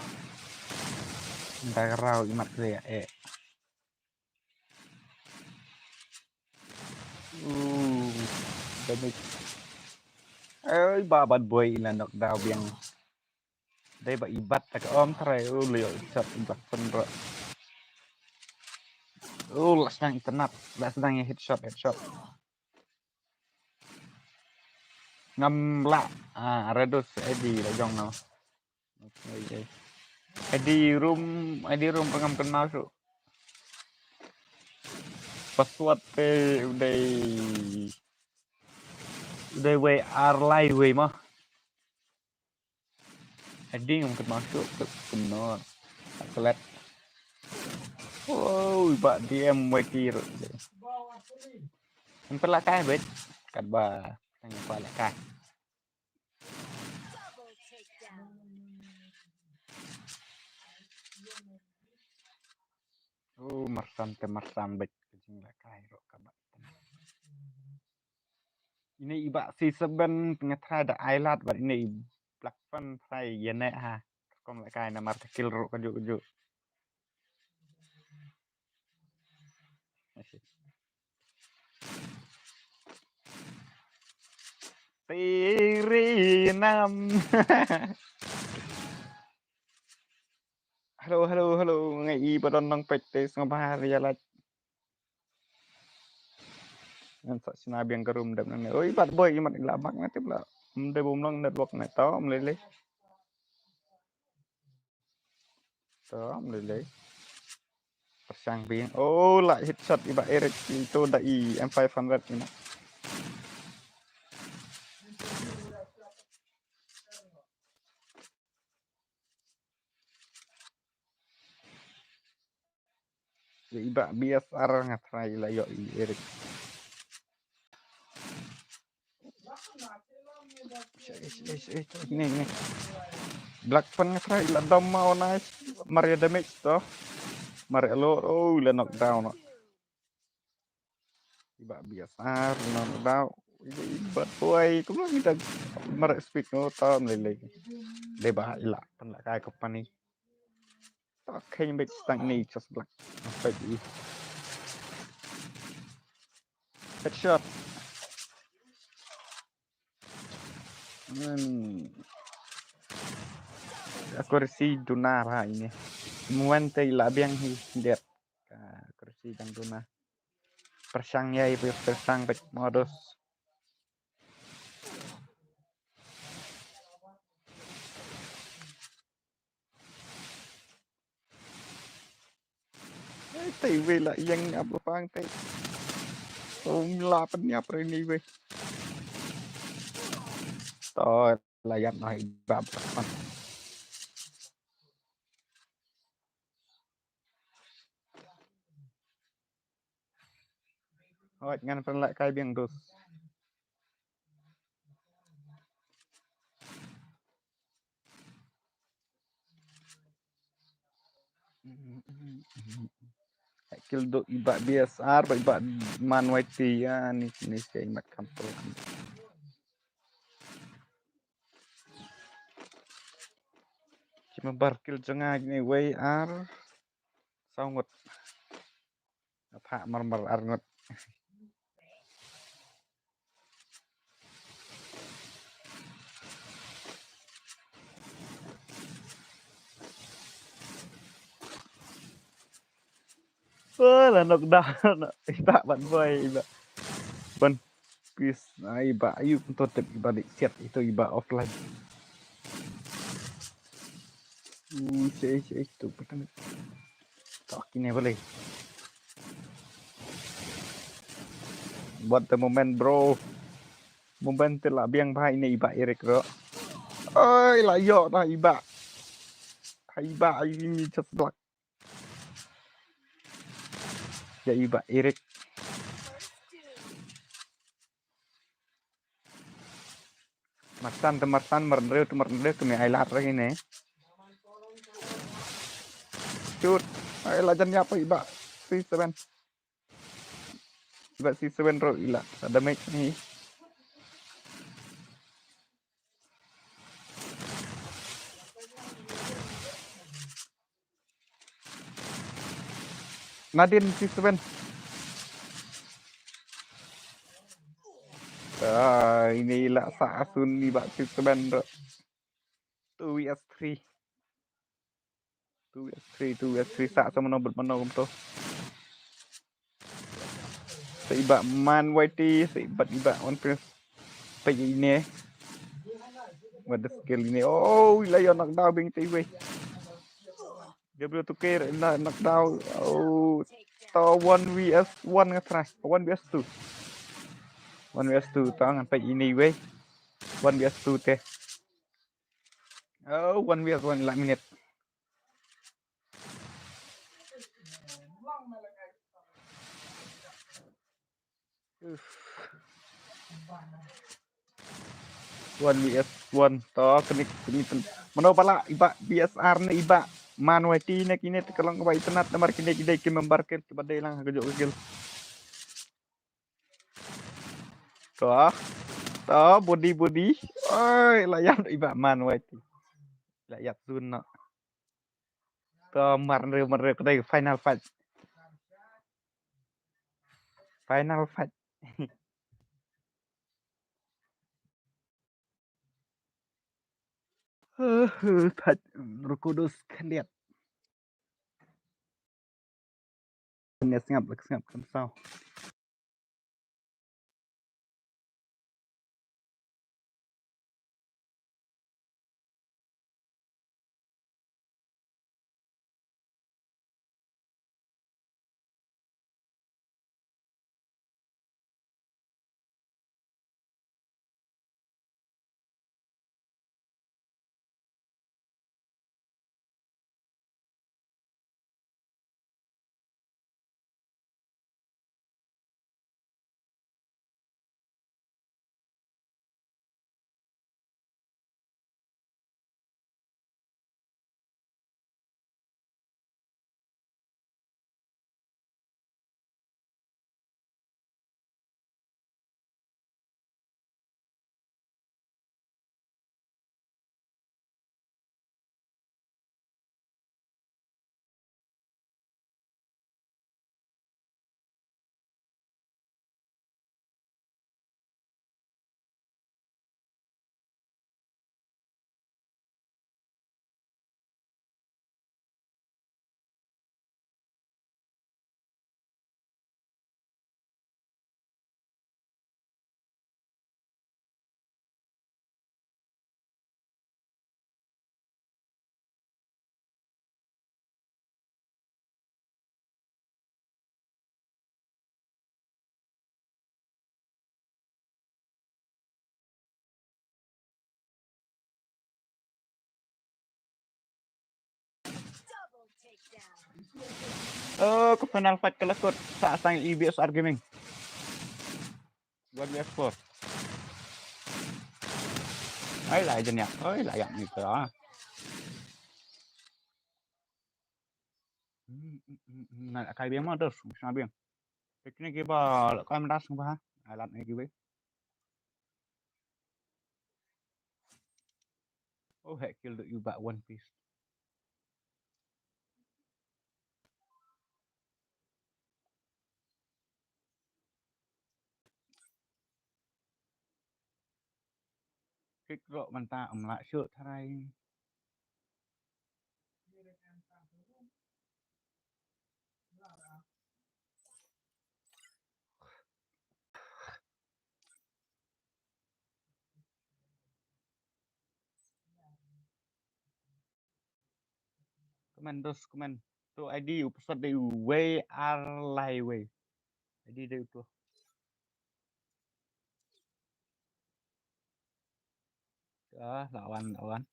Nda rau imat kre ya eh. Uh, damage. Ai ba bad boy ila nok dau biang. Dei ba ibat ta ka om trai u leo shot ibat penro. U la sedang internet, la sedang ya headshot headshot. Ngam la ah redus Eddie la jong no. Okay, okay. Eddie room, Eddie room pengam kenal su. Password te udah udah way ar lai way mah. Heading ym kynmaw shuh, kut kumno. Atlet. Wow, i Bah D M Y T ruh. Ym pynlah kai beit. Katba tang ïa kwah lah kai. Oh, marsan te marsan beit ka jinglah kai ruh ka Bah. Ine i Bah C seven nga try da ai lad bad ine i Black Fan try ïa ne ha. Ka kum lah kai namar ka kill ruh kajuh kajuh. Tiri nam. Hello, hello, hello. Nga i ba don nang pek te sngewbha ïa lad. Ngan sa sna biang ka room dep nang ne. Oi, bat boy, i mat i la bak na tip la. Ym dei bum long network ne tau, ym lei lei. Tau, ym lei lei. Pyrshang biang. Oh, la headshot i Bah Eric itu da i M five hundred ina. Ïa i Bah B S R nga try la ïoh i Eric. Eish, eish, eish, eish, ni, ni. Black Fan nga try la dom ma, oh, nice. Mar ïa damage to. Mar ïa lo, oh, la knockdown. I Bah B S R knockdown. I Bah boy, kumno kita mar speed no ta meleleh. Dei ba ila pynlah kai company. Ta kheiñ beit tang ni just Black. Headshot. Hmm. Accuracy duna bha ine. Muan te la biang hi det. Ka accuracy dang duna. Pyrshang ïa i pyrshang beit modus. Ei, te wei la ïeng ap la pang te. Ym la pynïap re ni wei. To la ïap na i Bah. Hooid, ngan pynlah kai biang dus. Kill do i Bah B S R, ba i Bah Man Y T ïa ni, ni se i mat kam to. Ki ma bar kill jong nga kine wei ar. Saw ngut. Nga phah mar mar ar ngut. Oh, la knockdown. Ita ban boy, iba. Ban. Peace. Ai, iba. Ayu, to tep iba di siat itu iba offline. Uh, cek, cek, tu, betul. Tak, ini boleh. What the moment, bro. Moment te la biang bha ine i Bah Eric ro. Oi, la ïoh na i Bah. Hai Bah, ini just luck. Ïa i Bah Eric. Marsan te marsan, marnreu te marnreu, kane ai lad lagi ne. Shoot. Ai la jan ïap i Bah C seven. I Bah C seven ro i la. Ada damage ni. Nadin C seven. Ah, ini la sa asun i Bah C seven ro. Two V S three. Two V S three, two V S three, sa sa mano bad mano kumto. Sa i Bah Man Y T, sa i Bah, i Bah One Piece. Peit ine. What the skill ine. Oh, i la ïoh knockdown bing te wei. W two K na knockdown. Oh, to one V S one nga try. One V S two. One V S two, to ngan peit ine wei. One V S two te. Oh, one v one la minute. One v one. To kini kini ten. Mano bala iba B S R ne iba Man Y T ne kini te ka long ba itynnad namar kini ki dei ki member ki ba dei lang ha ka jok ka guild. To. To body body. Oi, la ïap iba Man Y T. La ïap zone no. To mar nreu mar nreu ka dei final fight. Final fight. Fight. Rukudos khyndiat. Khyndiat sngap lak sngap kan saw. Oh, ka final fight ka la kut. Sa sang E B S R Gaming. One v four. Ai la jan yak. Ai la yak ni ka. Na kai biang ma dos, sa biang. Teknik ki ba la kai mendas ba. Alat ni ki be. Oh, hek kill do you back one piece. Kik rok menta em lak syuk tharai. Comment dos comment. Tu I D u password dei u wei ar lai wei. I D dei u tu. Ah, lawan lawan.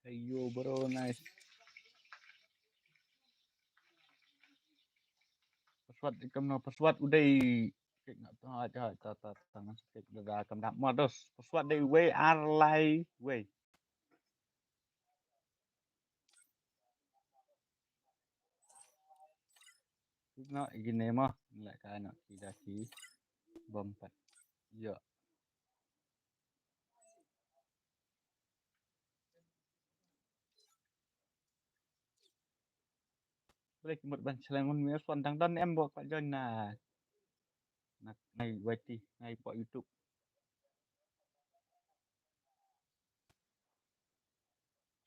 Hey yo bro, nice. Password ikam no password u dei. Kik na ta ta ta ta ta ngan kik da da kam da ma dos. Password dei wei ar lai wei. Kik na igi ne ma la ka na ki da ki bom pat. Yo. Boleh ki mut ban shleng un mi swan dang don em bok pat join na. Na ngai Y T ngai pok YouTube.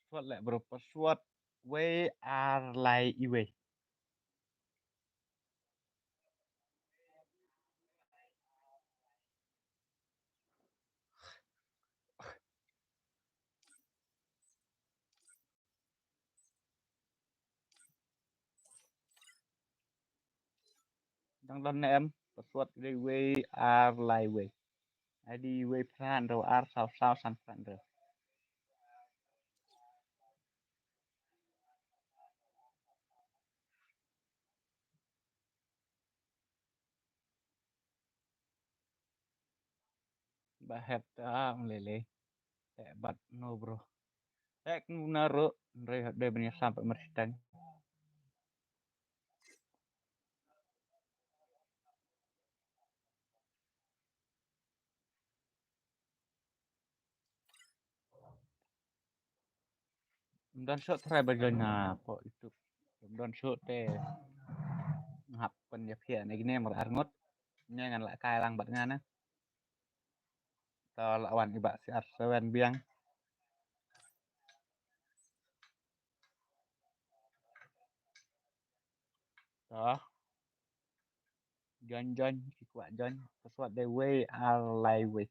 Password leh bro, password wei ar lai i wei. Dang don ne em, password dei wei ar lai wei. I D wei phra hynriew ar saw saw san phra hynriew. Ba het ta ong lele. Te bat no bro. Ek nu na ro. Re de benya sampai mersitang. Ym don shoh trai ba join ha pdeng YouTube. Ym don shoh te ngap pynïap ïa ne gine mar arngut. Ne ngan la kai lang bad ngan na. To la wan i ba C R seven biang. To. Join, join, i kwah join. Password dei wei ar lai wei.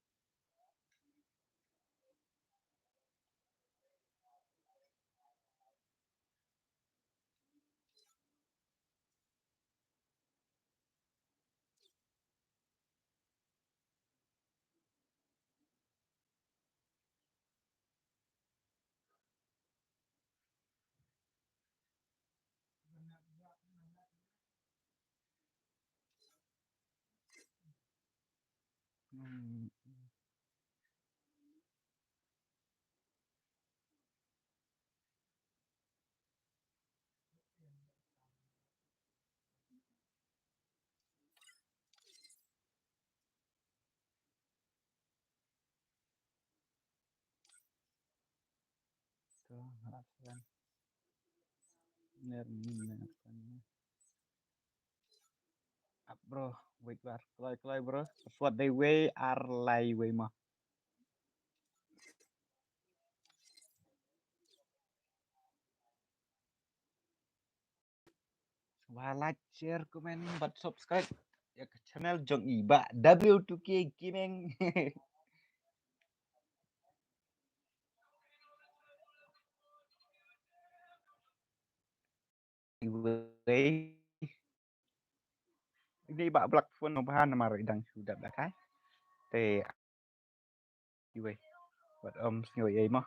To, hap kan. Ner ni, ner kan. Ap bro, wait bar. Kloi, kloi bro. Password dei wei ar lai wei ma. Wa like, share, comment bad subscribe ïa ka channel jong i ba W two K Gaming. Anyway. Ini ba black phone ba namar i dang shu dap da kai. Te Iwei. Wat ym sngew ei mo.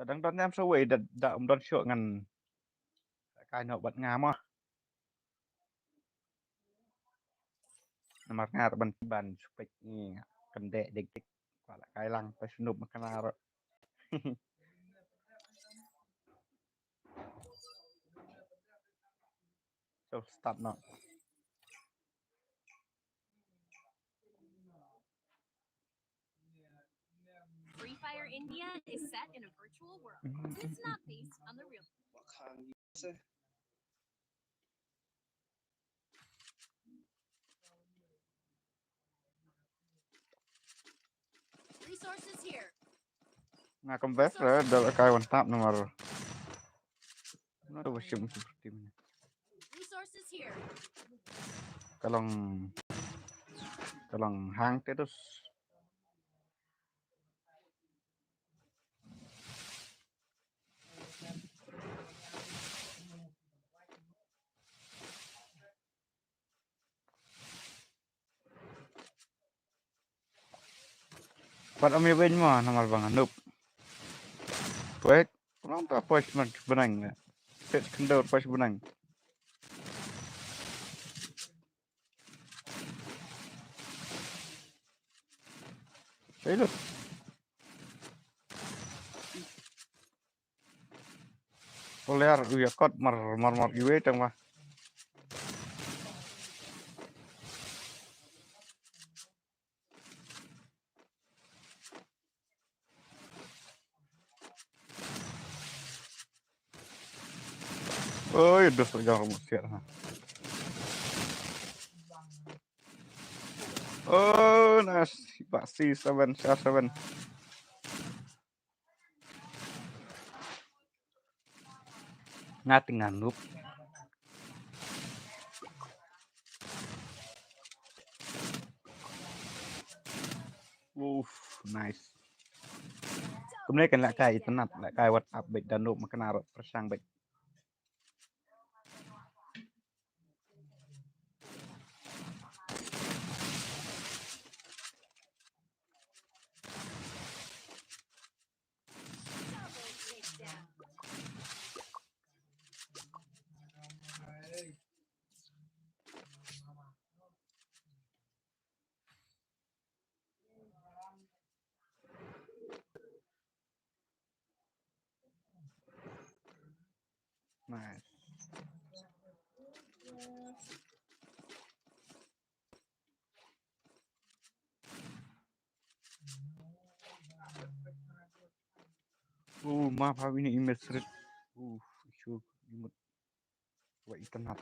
Da dang don ïam sa wei da, da ym don shuh ngan kai noh bad nga mo. Namar nga ban ban supek ni kan dek dek dek. Pala kai lang pa sunup makan aro. So start now. Free Fire India is set in a virtual world. It's not based on the real. Resources here. Nga kembes re dal kai wan tap nomor. Nomor dua sim seperti ini. Resources here. Ka long, ka long hang terus. Pat ym ïa beiñ mo namar ba nga noob. Wek, long ta poi smat bneng. Tet kendor poi bneng. Salut. Poler u ïa kot mar mar mar iwei tang ma. Oi, dos jang rumus siat ha. Oh, nice. Ba C seven, C seven. Nga te nga noob. Uf, nice. Kumne kan lehkai itynnad, lehkai WhatsApp beit da noob ma kane ruh pyrshang beit. Nice. Oh, map ha ine i Mesrit. Uh, shu imut. Wa itynnad.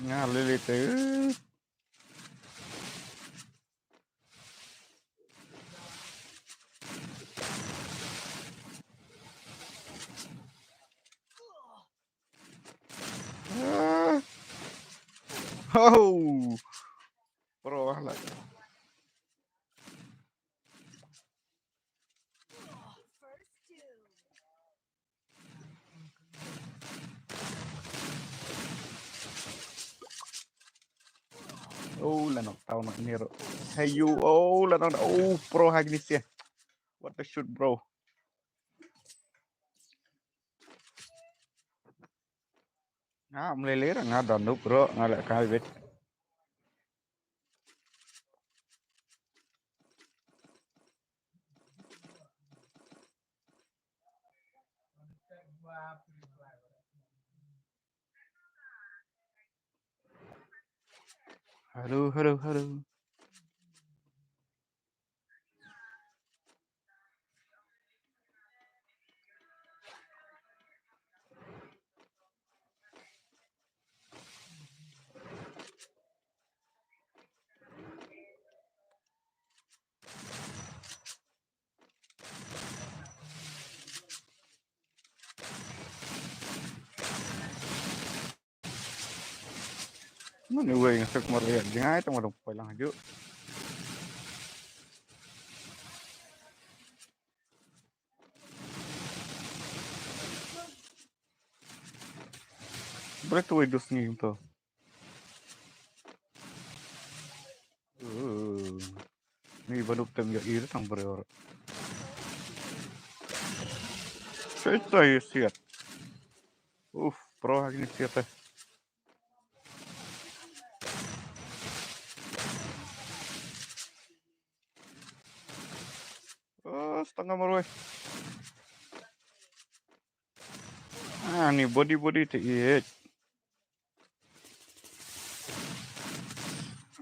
Nga lili te. Ah. Oh. Pro lah. Oh, la knock down noh ine ruh. Hey you, oh, la knock down. Oh, pro ha kine sha. What a shoot, bro. Nga ym lei lei ruh, nga don noob ruh, nga lehkai beit. Hello, hello, hello. Mane wei nga sek mar ya jingai tang wadang poi lang haju. Boleh tu wei dus ni tu. Uh, ni baru tem ya iri tang berior. Cerita ya siat. Uf, pro lagi ni siat eh. Oh, setengah marwah. Ah, ni body body te iet.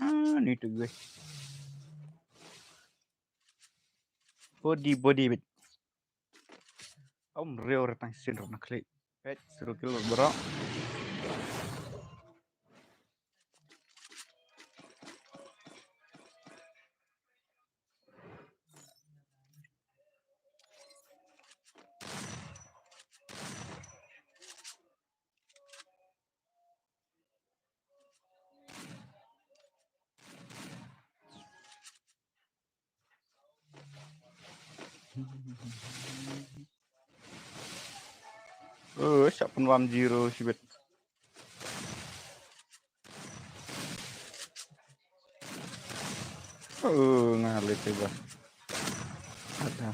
Ah, ni tu gue. Body body bit. Om reo retang sin rona klik. Eh, suruh kill bro. Oh, siap pun one zero sibit. Oh, ngalit tiba. Ada.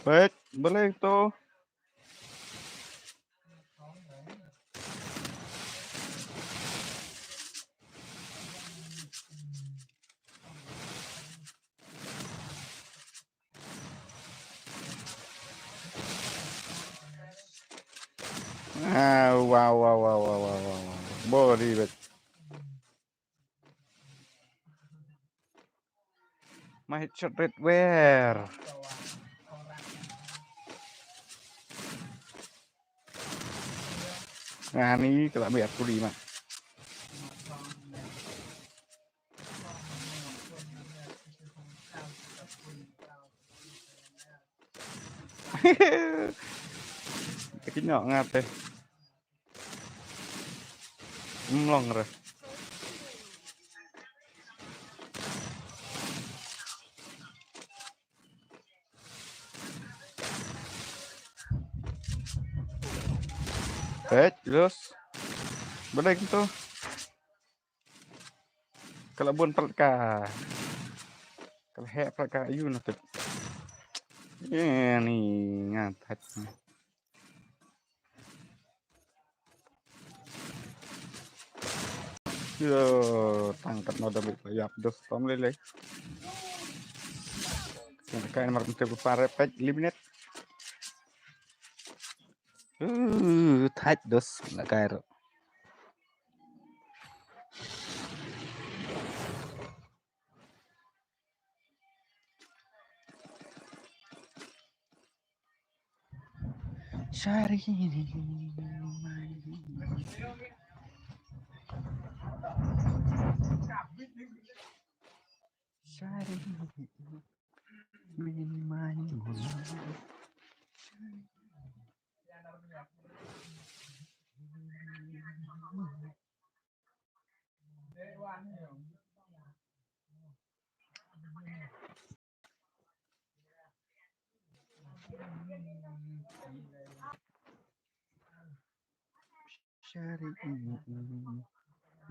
Baik, boleh tu. Ah, wow, wow, wow. Body bet. My headshot red where? Ani ka la biar kuli ma. Ki ñiah ngat te. Mlong re. Peit, los. Balei kito? Ka la bun pyrkhat ka. Ka la heh pyrkhat ka, ayu na tip. Ye ni ngat hat. Yo, tang katno da bit la ïap dos tom lei lei. Ka kai namar mynta ba pare peit eliminate. Uh, thait dos la kai ruh. Shari. Shari. Mini mani mola. Shari,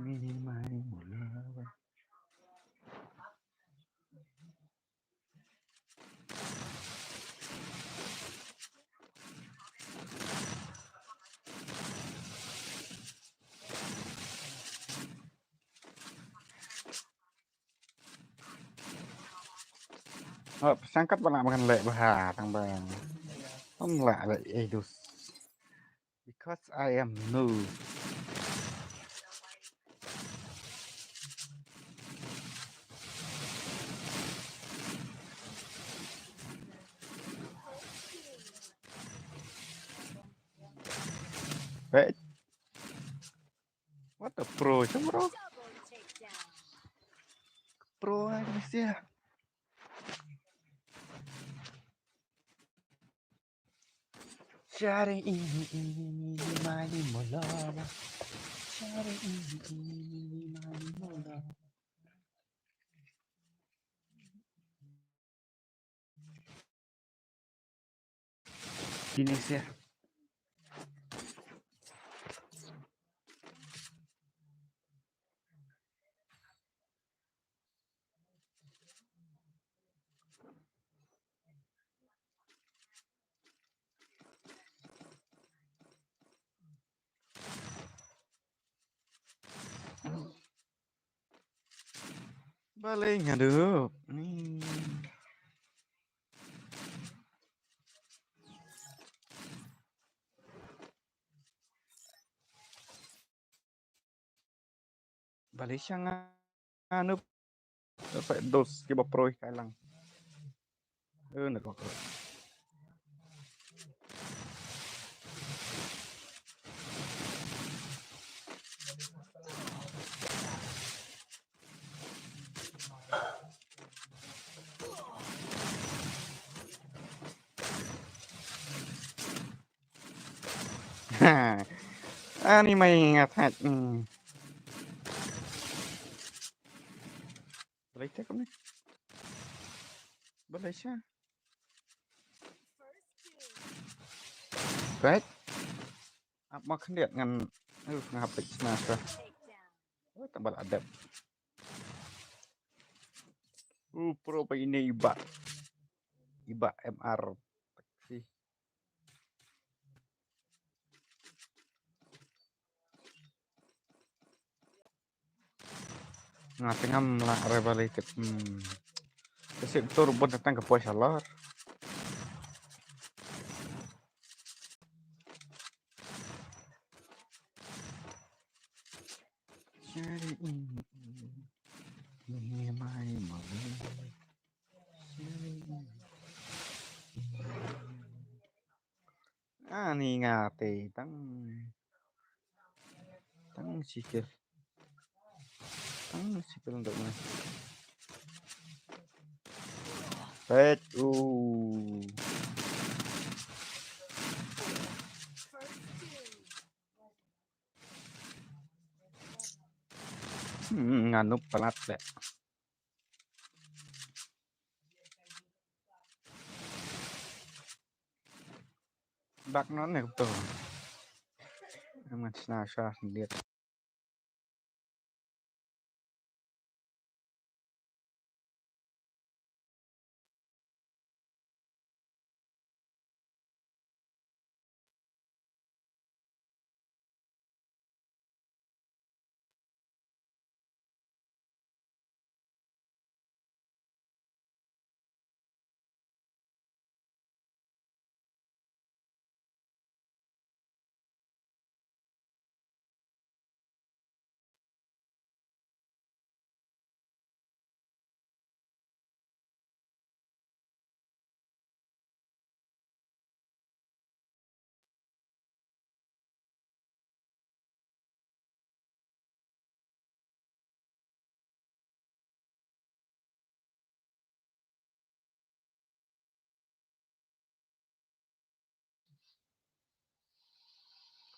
mini mani mola. Oh, sangkat ba lah makan lek bah, tang ba. Om lah lek, eh, dus. Because I am noob. Right? What a pro, siapa bro? Pro aja sih ya. Shari, ini, ini, ini, mani mola. Shari, ini, ini, ini, mani mola. Finish ya. Balei nga dup? Hmm. Balei sha nga nup. Dapat dos kiba pro ïa ka lang. Eh, na ko. Ani mai ngat hat. Hmm. Balei te kumne? Balei sha? Right? Ap ma khyndiat ngan, uh, nga hap smash ka. Oh, tambah adep. Uh, pro ba ini iba. Iba M R. Taxi. Nga tengam la rebel ikut. Hmm. Kesip tur bun datang ke poi salar. Jadi ini. Ini mai mai. Ni nga te tang. Tang sikil. Tang sikil untuk mana? Pet. Uh. Hmm, nga noob palat le. Bak non ne to. Em ngan sna sha liat.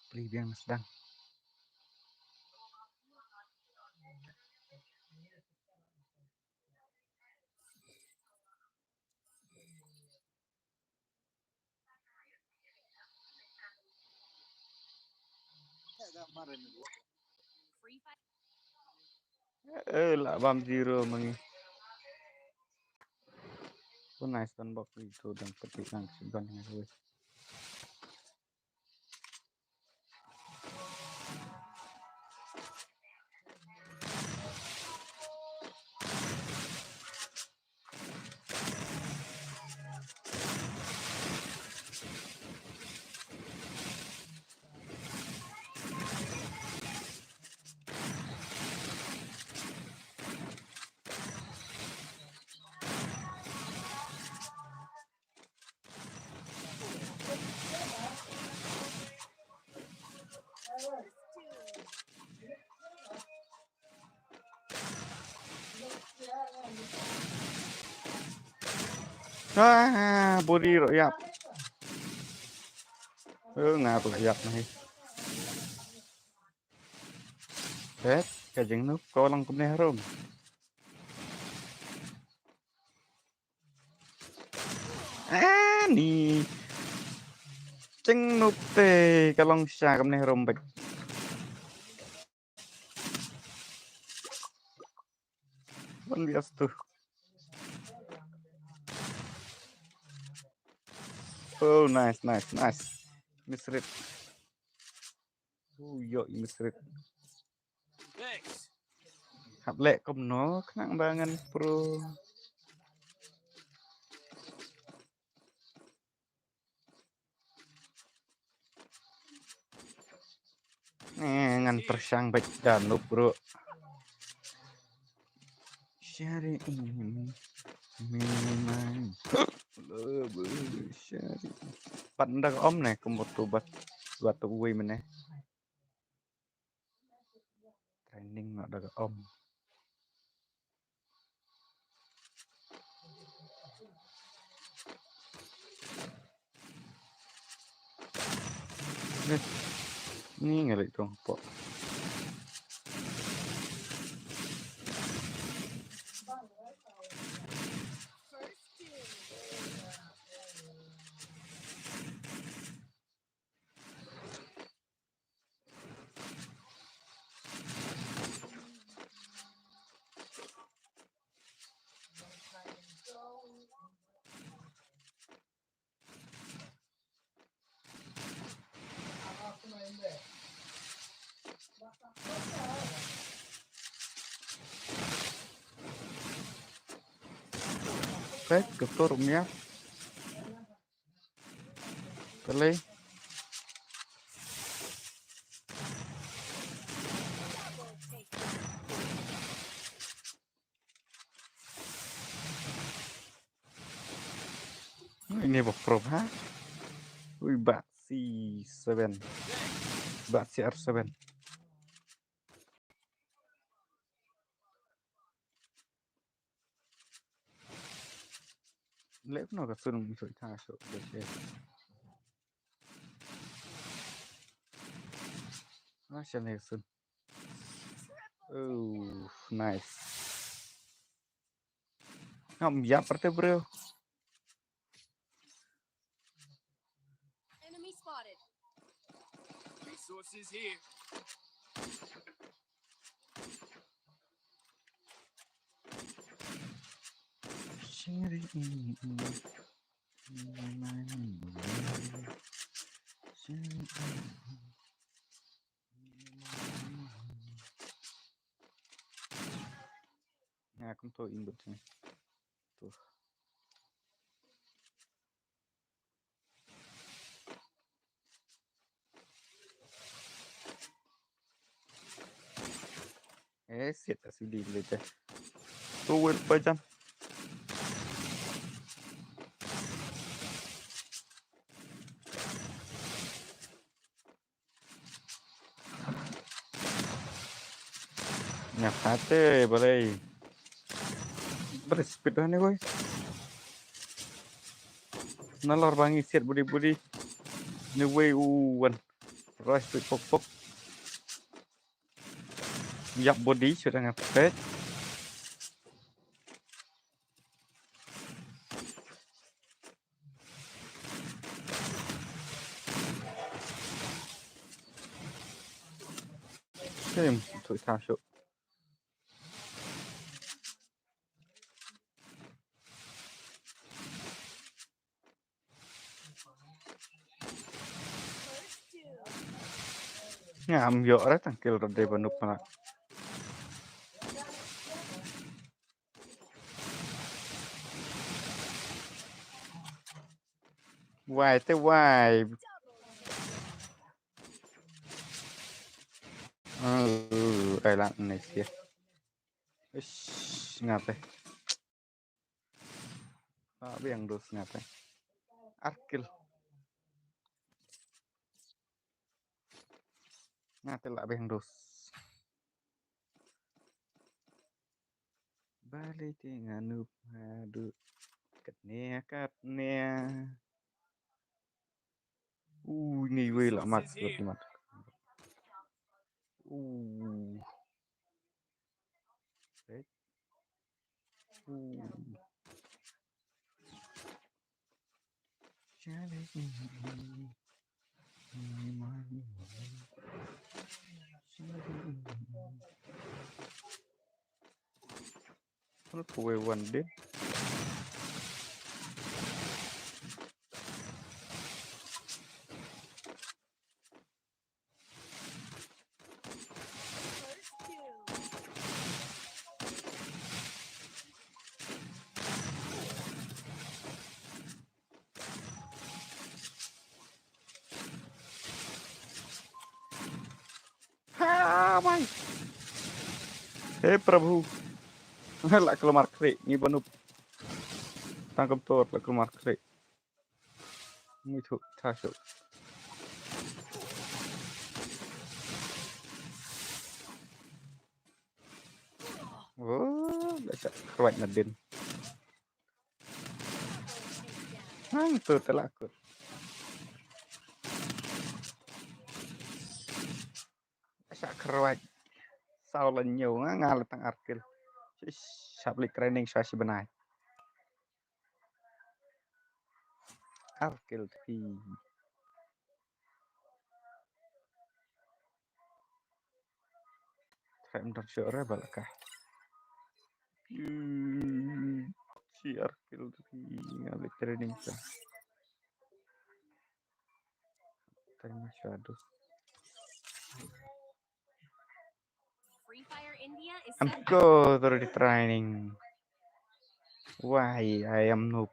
Pli biang sdang. Eh, la bam zero mangi. Ko nice don bok itu dan peti nang si don ngai. Ah, buri ro yap. Eh, nga ro yap nahi. Eh, ka jingnoob ko lang kumne harum. Ani. Jingnoob te ka long sha kumne harum bek. One V S two. Oh, nice, nice, nice. Misrit. Oh, yo, misrit. Hap leh kumno khnang ba ngan pro. Eh, ngan pyrshang bad da noob, bro. Share ini. Minimum. Share. Pat nda ka om ne, kumtu bat, bat uwi mene. Training na da ka om. Eh, ni ngali tong po. Peit, ka tur ym ïap. Kali. Ini ba pro ha. Ui ba. sixty-seven. Ba C R seven. Lek no ka sun mi soi ta so de che. Ah, sha ne sun. Oh, nice. Ngam ya parte, bro. Enemy spotted. Resources here. Nga kum to input ni. Tuh. Eh, shit, asli di lete. Tu wel pajan. Nya kate balei. Beri speed dah ni koi. Nalor bangi siat budi-budi. Ni wei uwan. Rush speed pok pok. Yak budi sudah ngapet. Sim, tu ta shu. Ngam ïoh re tang kill re dei ba nup na. Wai te wai. Uh, ai lang ne sia. Ish, ngate. Lah biang dos ngate. Ar kill. Ngate lah biang dos. Bali te nga nup hadu. Katne, katne. Uh, ni wei lah mat, mat, mat. Uh. Right. Uh. Not for one day. Ha, bhai. He Prabhu. La klumar kre, ngi banup. Tangkam tor, la klumar kre. Ngi thu, tha shu. Oh, la sa kruat na din. Hang tu telakut. Sa kruat. Sau la nyu nga nga la tang ar kill. Sha blik training sha shi benai. Ar kill tpi. Try mdar shu rebel ka. Hmm, shi ar kill tpi nga blik training sa. Training shadow. Free Fire India is I'm set up. Go through the training. Why I am noob?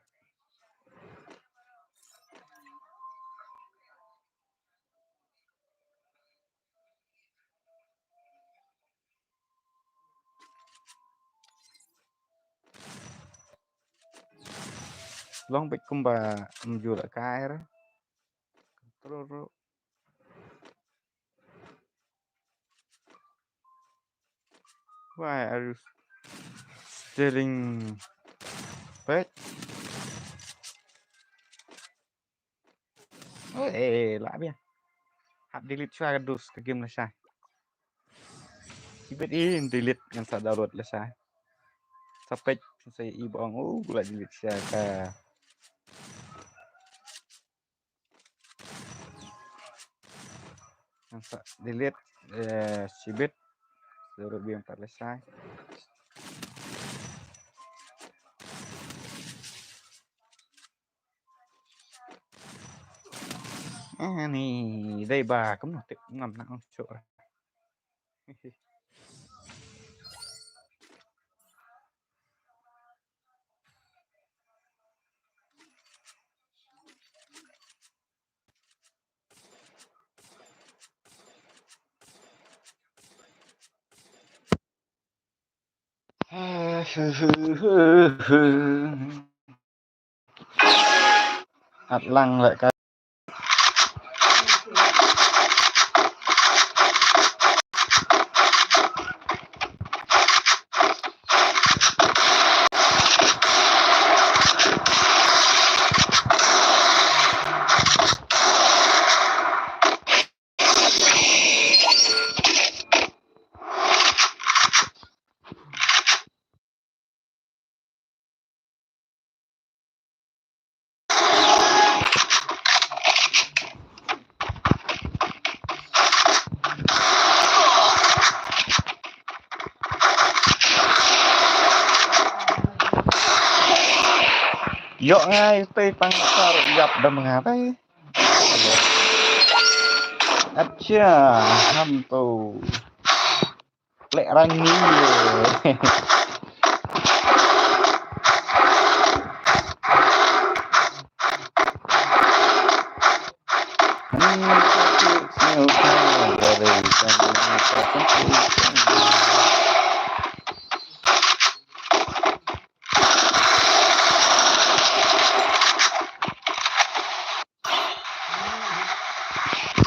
Long bit kumba mjul akair. Ro, ro. Why are you stealing pet? Oh, eh, lah biang. Hap delete shuwa ka dus ka game lashai. Shibit i delete ngan sa download lashai. Sa pet sa i bong u la delete shuwa ka. Ngan sa delete, eh, shibit. Download biang pat lashai. Ani dei ba kumno tip ngam na ong sure. At lang leh ka. Ïoh ngai tei pang sar ïap da ma nga tei. Acha, ham tu. Leh rang ni.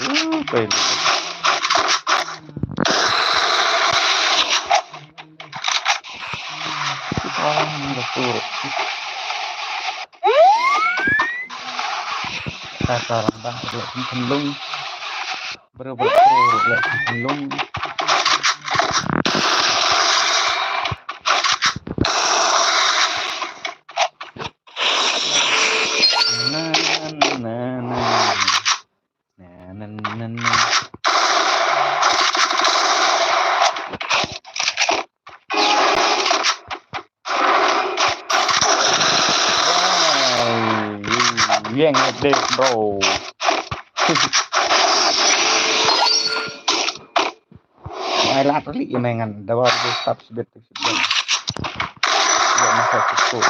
Uh, baby. Oh, nda turut. Kata orang bang leh khynlung. Baru baru leh khynlung. Na, na, na, na. Na, na, na, na. Wow. Yang update, bro. Ai lat li ïa me ngan da ba stop sbit sbit. Ïa masa cukup.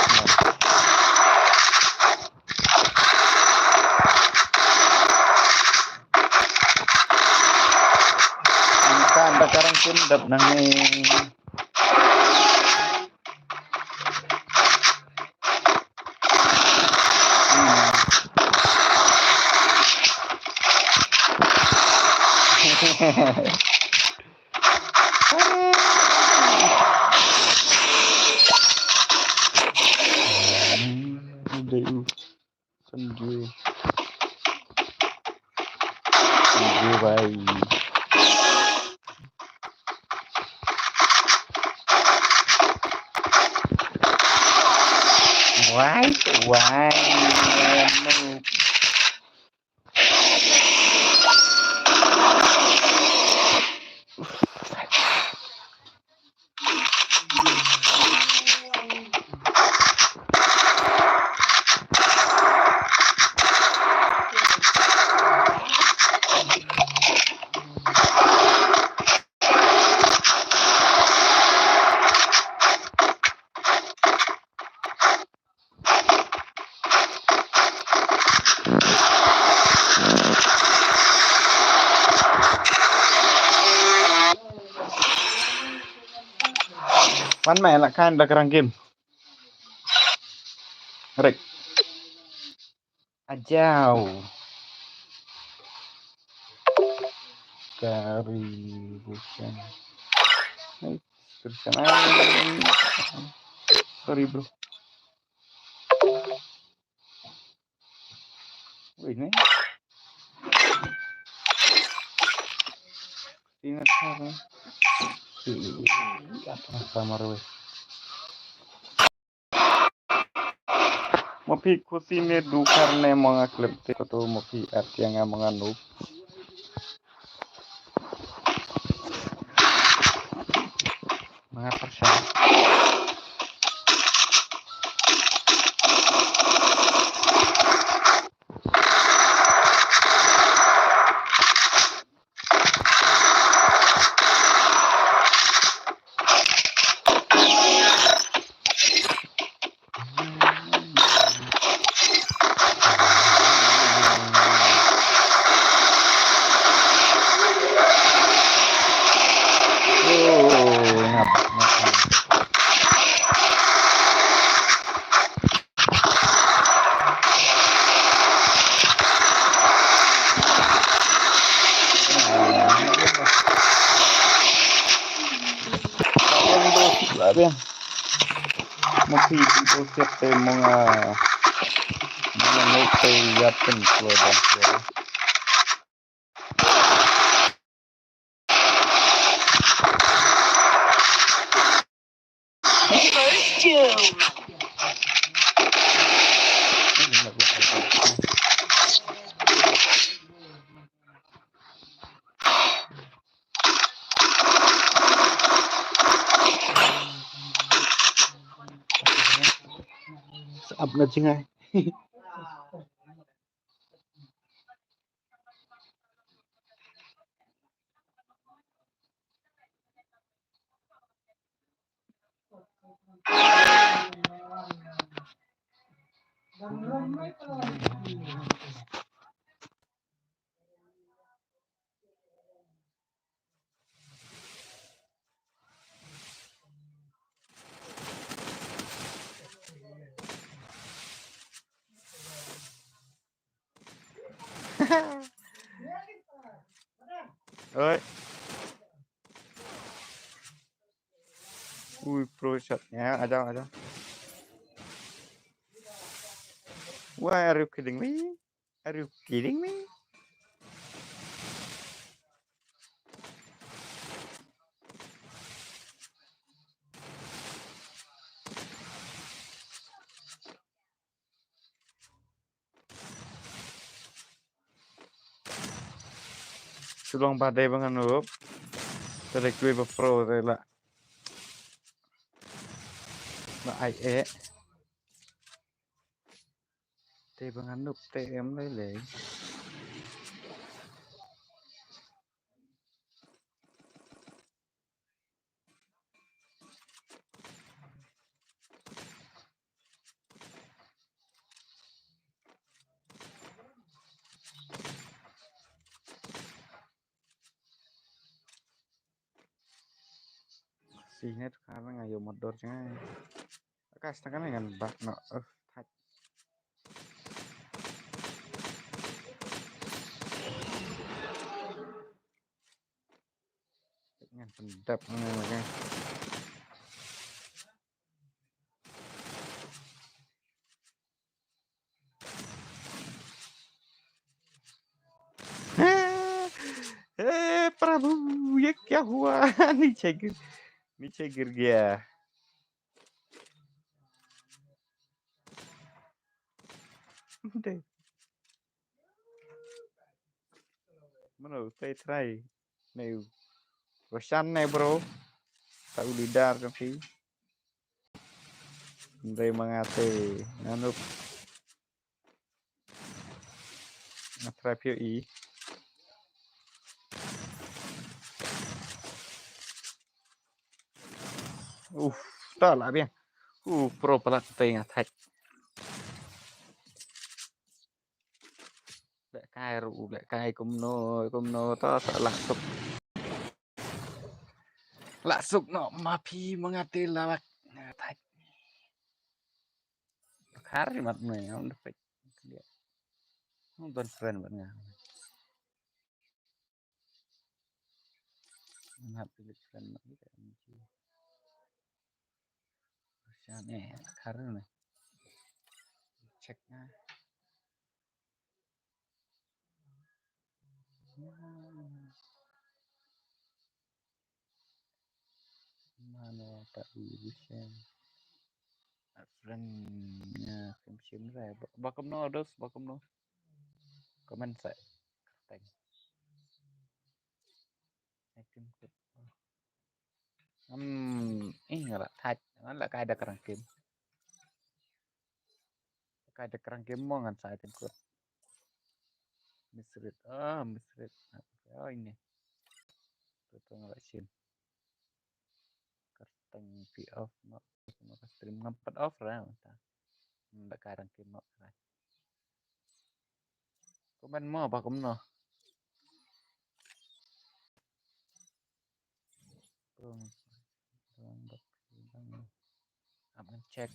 Kan da karang kin dap nang ni. Thank you. Thank you, bhai. Why? Why? Wan mai la kan da karang game. Rek. Ajaw. Kari bukan. Hai, terusan. Ai, sorry, bro. Wih, ni. Sini, sini. Ih, apa, apa, marwei. Mo phi khusi ne dukh ne mo nga klep te ko to mo phi at ïa nga mo nga noob. Mo nga pyrshang. Mo phi, mo phi, mo nga, mo nga, mo phi, ya pun, keluar dan keluar. First doom. Sa ap na jingai. Oi. Ui, pro shot. Ya, aja, aja. Why are you kidding me? Are you kidding me? Shu long ba dei ba nga noob. Te dei kiwei ba pro te la, la ai eh. Te ba nga noob te em lei lei. Sinet karena ngayo modor jangan. Kas tangan ngan bak no. Eh, thait. Ngan pyndep ngan ngan. हे प्रभु, ये क्या हुआ? नीचे गिर, नीचे गिर गया। Dei. Mano, tai trai. Nei. Roshan nei, bro. Tau leader kan phi. Ndai mangate. Nga noob. Nga trai phi i. Uf, ta la biang. U pro palat te nga thait. Leh kai ru, leh kai kumno, kumno, ta, ta la suk. La suk no, ma phi mangate la lak. Nga thait. Khar mat me, ngam dapet. Ngam don friend bad nga. Nga hap delete friend ma ita M G. Shan eh, karen eh. Check na. Mano ta u shan. Friend nya kim shim re. Ba kumno dos, ba kumno. Comment sa. Thank. Item code. Hmm, eh, nga la thait. Nga la kai da ka rangkim. Kai da ka rangkim mo ngan sa item code. Misread. Ah, misread. Oh, ini. Tu tu nga la shim. Kyrteng pi off no. Nga ka stream ngam pat off ra mynta. Nga la kai rangkim mo. Comment mo ba kumno. Ap ngan check.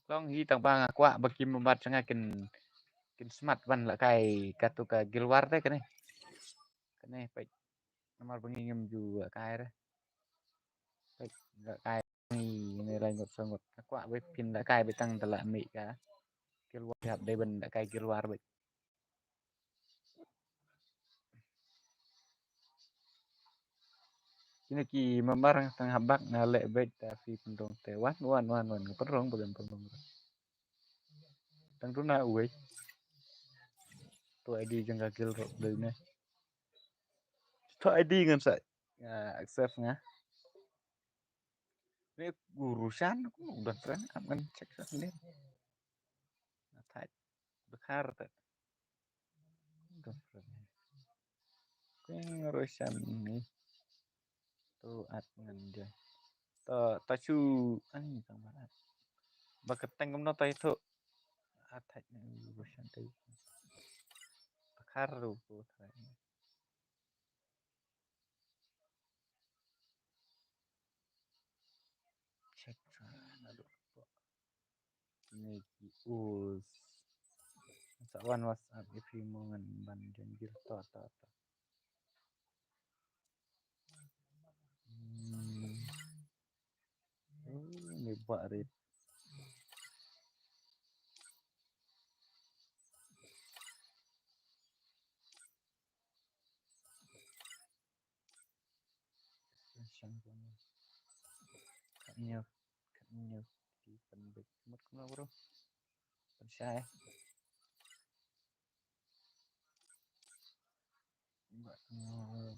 Long hi tang ba nga kwah ba kim bat nga kin, kin smat ban la kai katu ka Guild Wars te kane. Kane peit. Namar ba ngi ngim ju kai re. Peit la kai ngi ne lai ngut sangut. Nga kwah ba phin la kai ba tang da la mih ka Guild Wars hap dei ban la kai Guild Wars ba. Kine ki member nga tang hap bak nga leh beit ta phi pynrong te wan wan wan wan nga pynrong ba gan pynrong. Tang tu na uwei. Tu I D jong ka Guild Wars dei ne. Tu I D ngan sa. Ya, accept nga. Ni guru shan ku dang friend am ngan check shan ni. Atai. Bekar te. Dang friend. Kung rushan ni. Tu at ngan je. Ta ta chu ani tang ba at. Ba ka teng kumno ta itu. Atai ni rushan tu. Bekar ru ku tai. Check try na duk. Ni ki us. Sa wan WhatsApp if you mo ngan ban jan gil to to to. Hmm. Oh, ni ba rit. Kan nyok, kan nyok. Di pynbeit mut kumno bro. Pynshai. Ba, oh.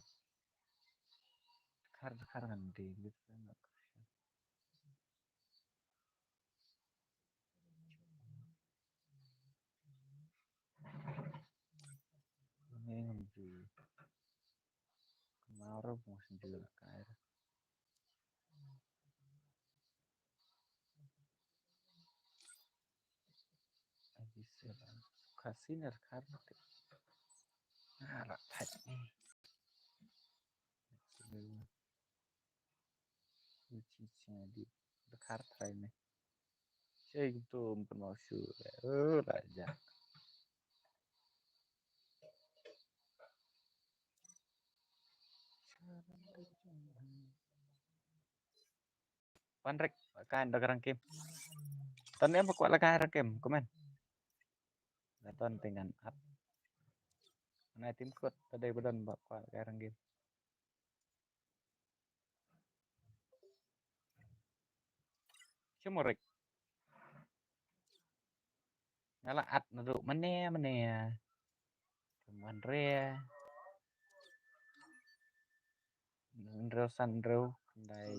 Khar, khar ngan di, gitu kan. Ngam ju. Kemaro bung sendiri kai. Ai sila. Kasih nerkar. Nah, rapat ni. Uchi chadi. Bekar try me. Sei gum tu pynmau shu. Eh, raja. Panrek kan da garang kim. Tan em ba kwah la ka rang kim, comment. La ton te ngan ap. Nai tim kut tadei ba don ba kwah la ka rang kim. Shu mo rek. Nga la at naduh mane mane. Kum hynriew. Hynriew san hynriew. Khyndai.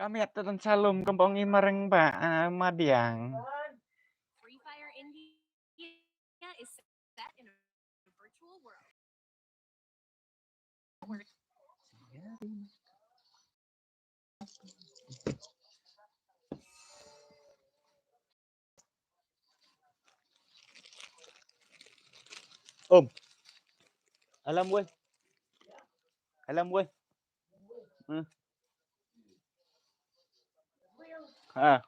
Ka miat te don shalom, ka bong i mareng ba, ah, madiang. Free Fire India is set in a virtual world. Om. Alam weh. Alam weh. Hmm. Ha.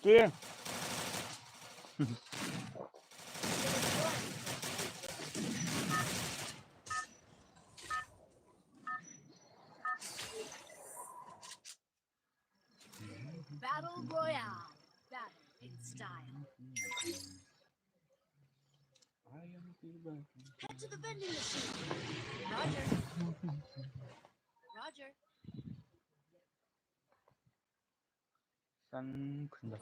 Okey. Battle Royale. Battle in style. Head to the vending machine. Roger. Roger. San khun dak.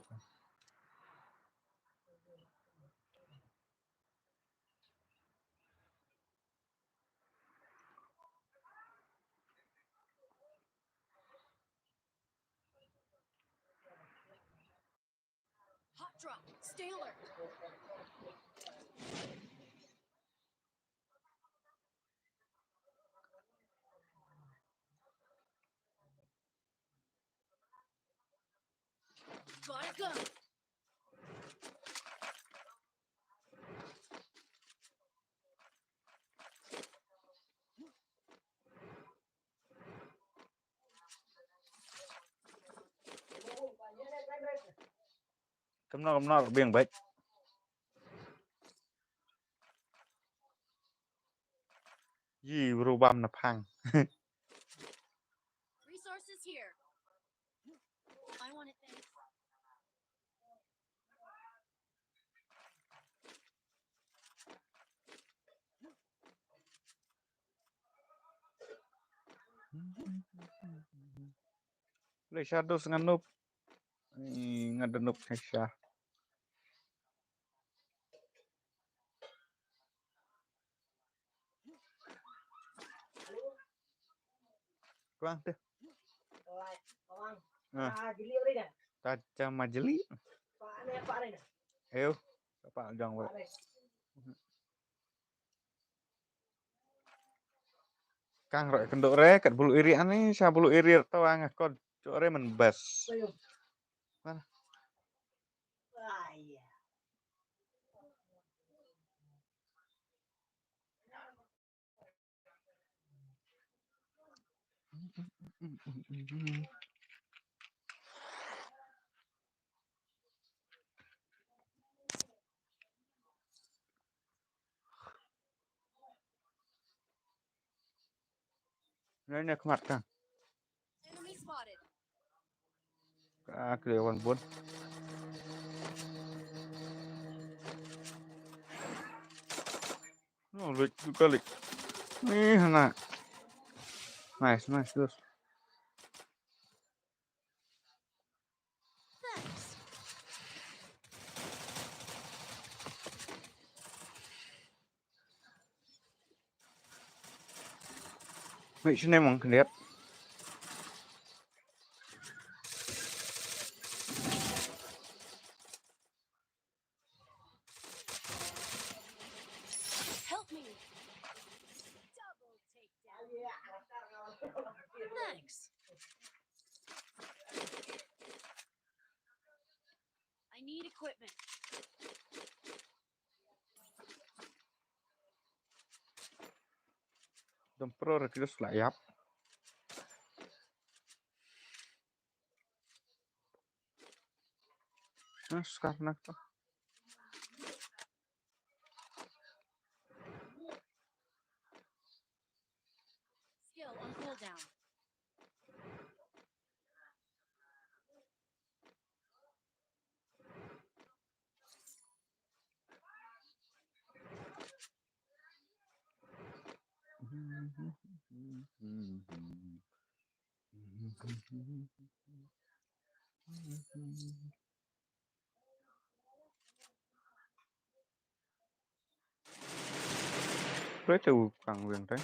Hot drop. Stay alert. Gotta go. Kumno, kumno, biang beit. Yi, bru bam na phang. Resources here. I want it, thanks. Lei sha dus ngan nup. Ih, ngan da nup sha. Kwang te. Ah. Ta cha ma jeli. Ayo, pa jong wa. Kang roi kendo re, kat bulu iri ani, sha bulu iri to ang kot. Chok re men bas. Mana? Nai ne khmat ka. Enemy spotted. Ka kre wan bun. No, lik, tu kalik. Ni hana. Nice, nice, terus. Thanks. Wait, shine mong khyndiat. Help me. Double takedown. Thanks. I need equipment. Dom pro re kilos la yap. Nah, sekarang nak tu. Skill on cooldown. Re te u kang weng te.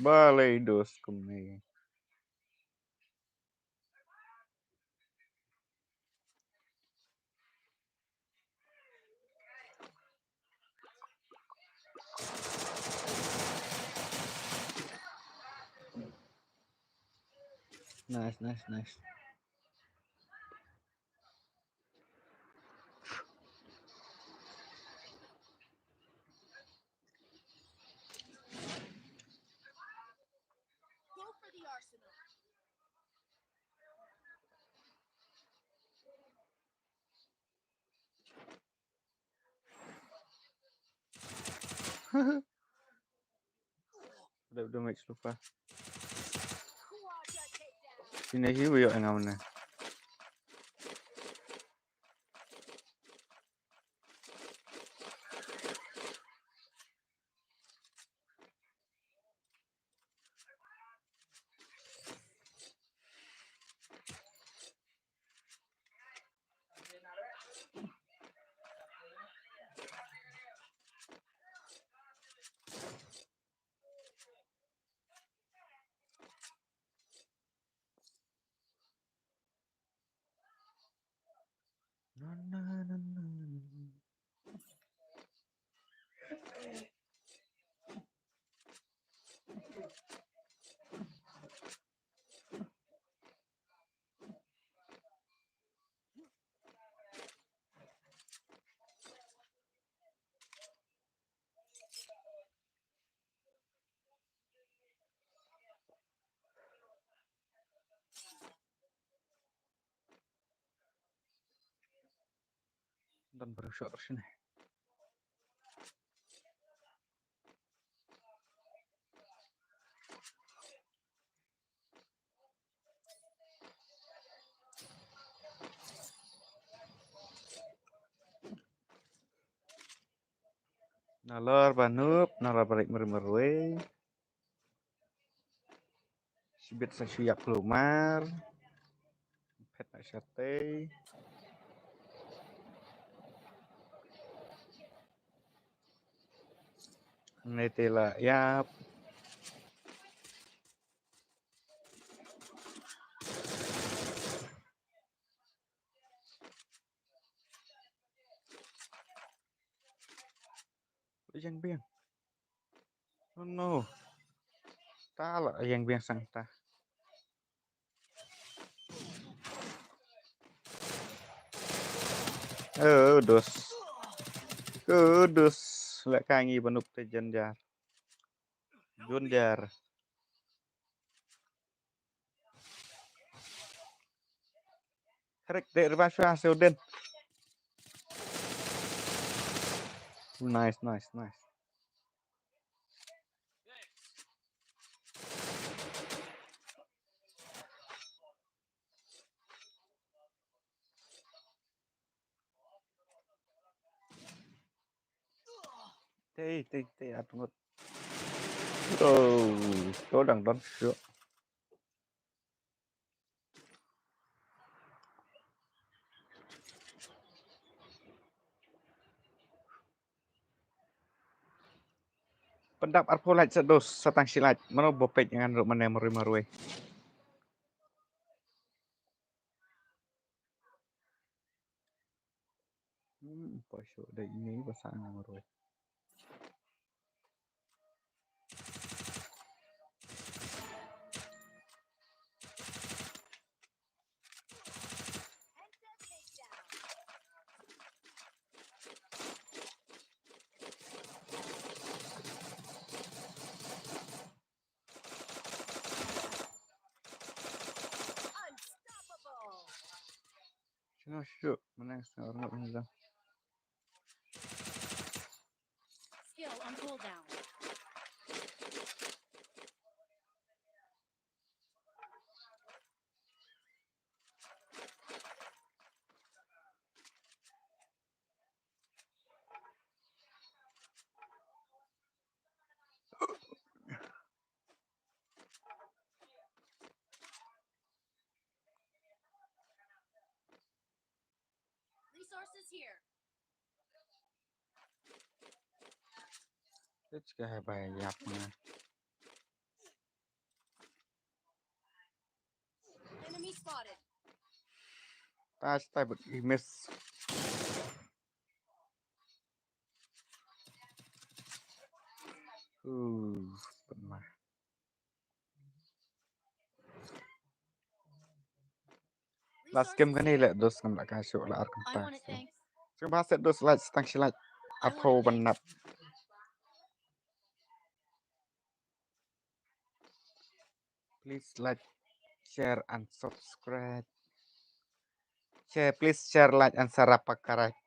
Balei dos kumne. Nice, nice, nice. Go for the arsenal. Udah, udah match lupa. Sini sih, wiyok yang mana? Don baru shot sini. Nalor ba nup, nalor ba rik meri merwe. Sibit sa shu ïap klumar. Phet na shatei. Nete la ïap. Ïeng biang. Oh no. Ta la ïeng biang sang ta. Oh, dos. Oh, dos. Leh ka ngi ba nup te jynjar. Jynjar. Khrek de reba shwa se u den. Nice, nice, nice. Tei, tei, tei, at ngut. Oh, to dang don shuh. Pyndap arphew like sa dos, sa tang shi like. Mano ba peit ngan ruh mane marwei marwei. Hmm, pa shu dei ini ba sa ngan marwei. Shino shu, mana yang setengah orang nggak pernah bilang. Skill on cooldown. Resources here. Let's go, bhai, yap na. Spotted. Touch, touch, but he miss. Ooh, pynmah. Last game kane le dos ngam la ka shu la ar kynta. Sngewbha set dos like, tang shi like. Apho ban nap. Please like, share and subscribe. Share, please share, like and subscribe.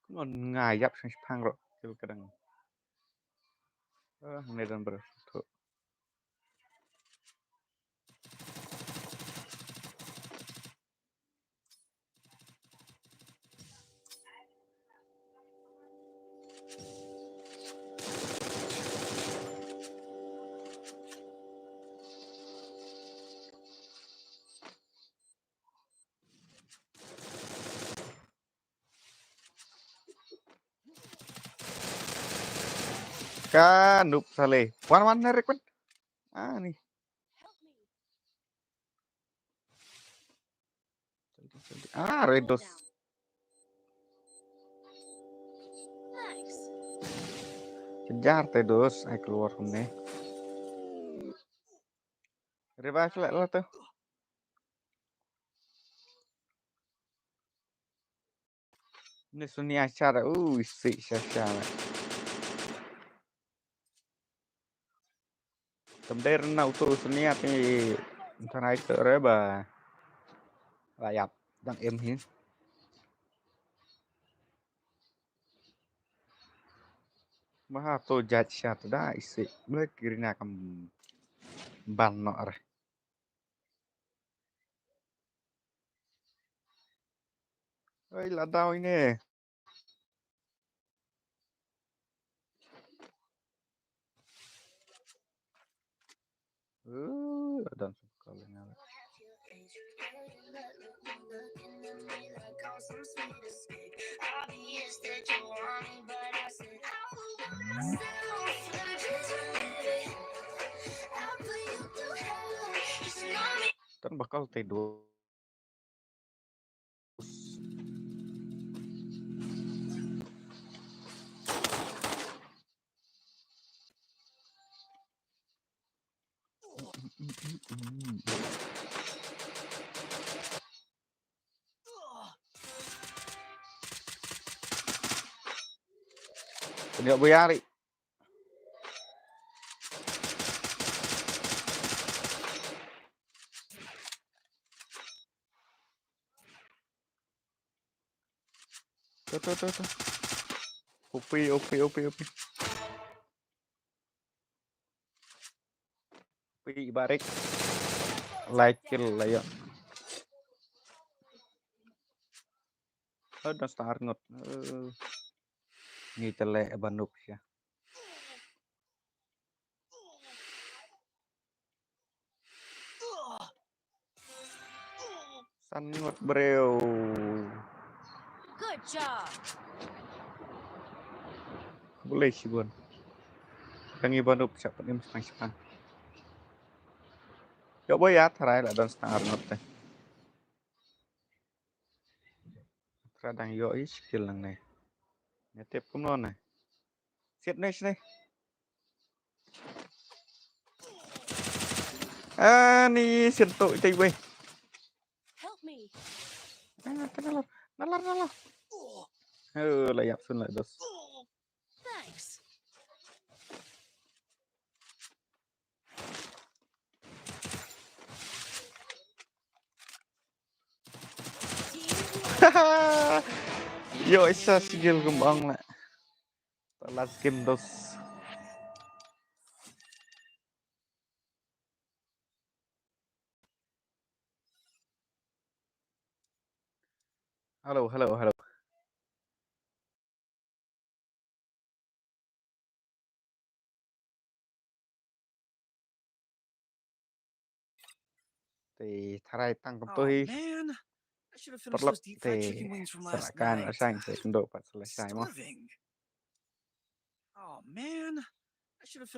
Ngon nga yap shang shpang ro kil kadang. Ah, ne dan ber. Ka noob sale. Wan wan na rek wan. Ah, ni. Ah, redos. Kejar te dos, ai keluar kumne. Revive lah lah tu. Ni Sonia share, uh, isi share share. Tam der na utu Sonia ti tanai ke reba. Rayap dang em hi. Maha to judge share da isi. Blek kirina kam ban no re. Oi, la daw ine. Uh, la daw. Tan bakal te dua. Kena buyari. Tu, tu, tu, tu. Upi, upi, upi, upi. Upi barik. Like kill lah ya. Oh, dah star ngot. Eh. Ni telek banuk ya. San ngot breu. Good job. Boleh sibun. Kang iban up siapa ni mesti siapa. Yo boy ya try lah dan setengah ngot teh. Try dang yo is kill nang ne. Ngetip kumno ne. Siat ne sini. Ah, ni sentuk itu weh. Help me. Ah, nalar, nalar, nalar. Oh, layap sun lah dos. Thanks. Yo, isa sigil kembang lah. Last game dos. Hello, hello, hello. Te tharai tang kumto hi. Parlok te sala kan asang te kendo pat sala sai mo. Oh man, I should have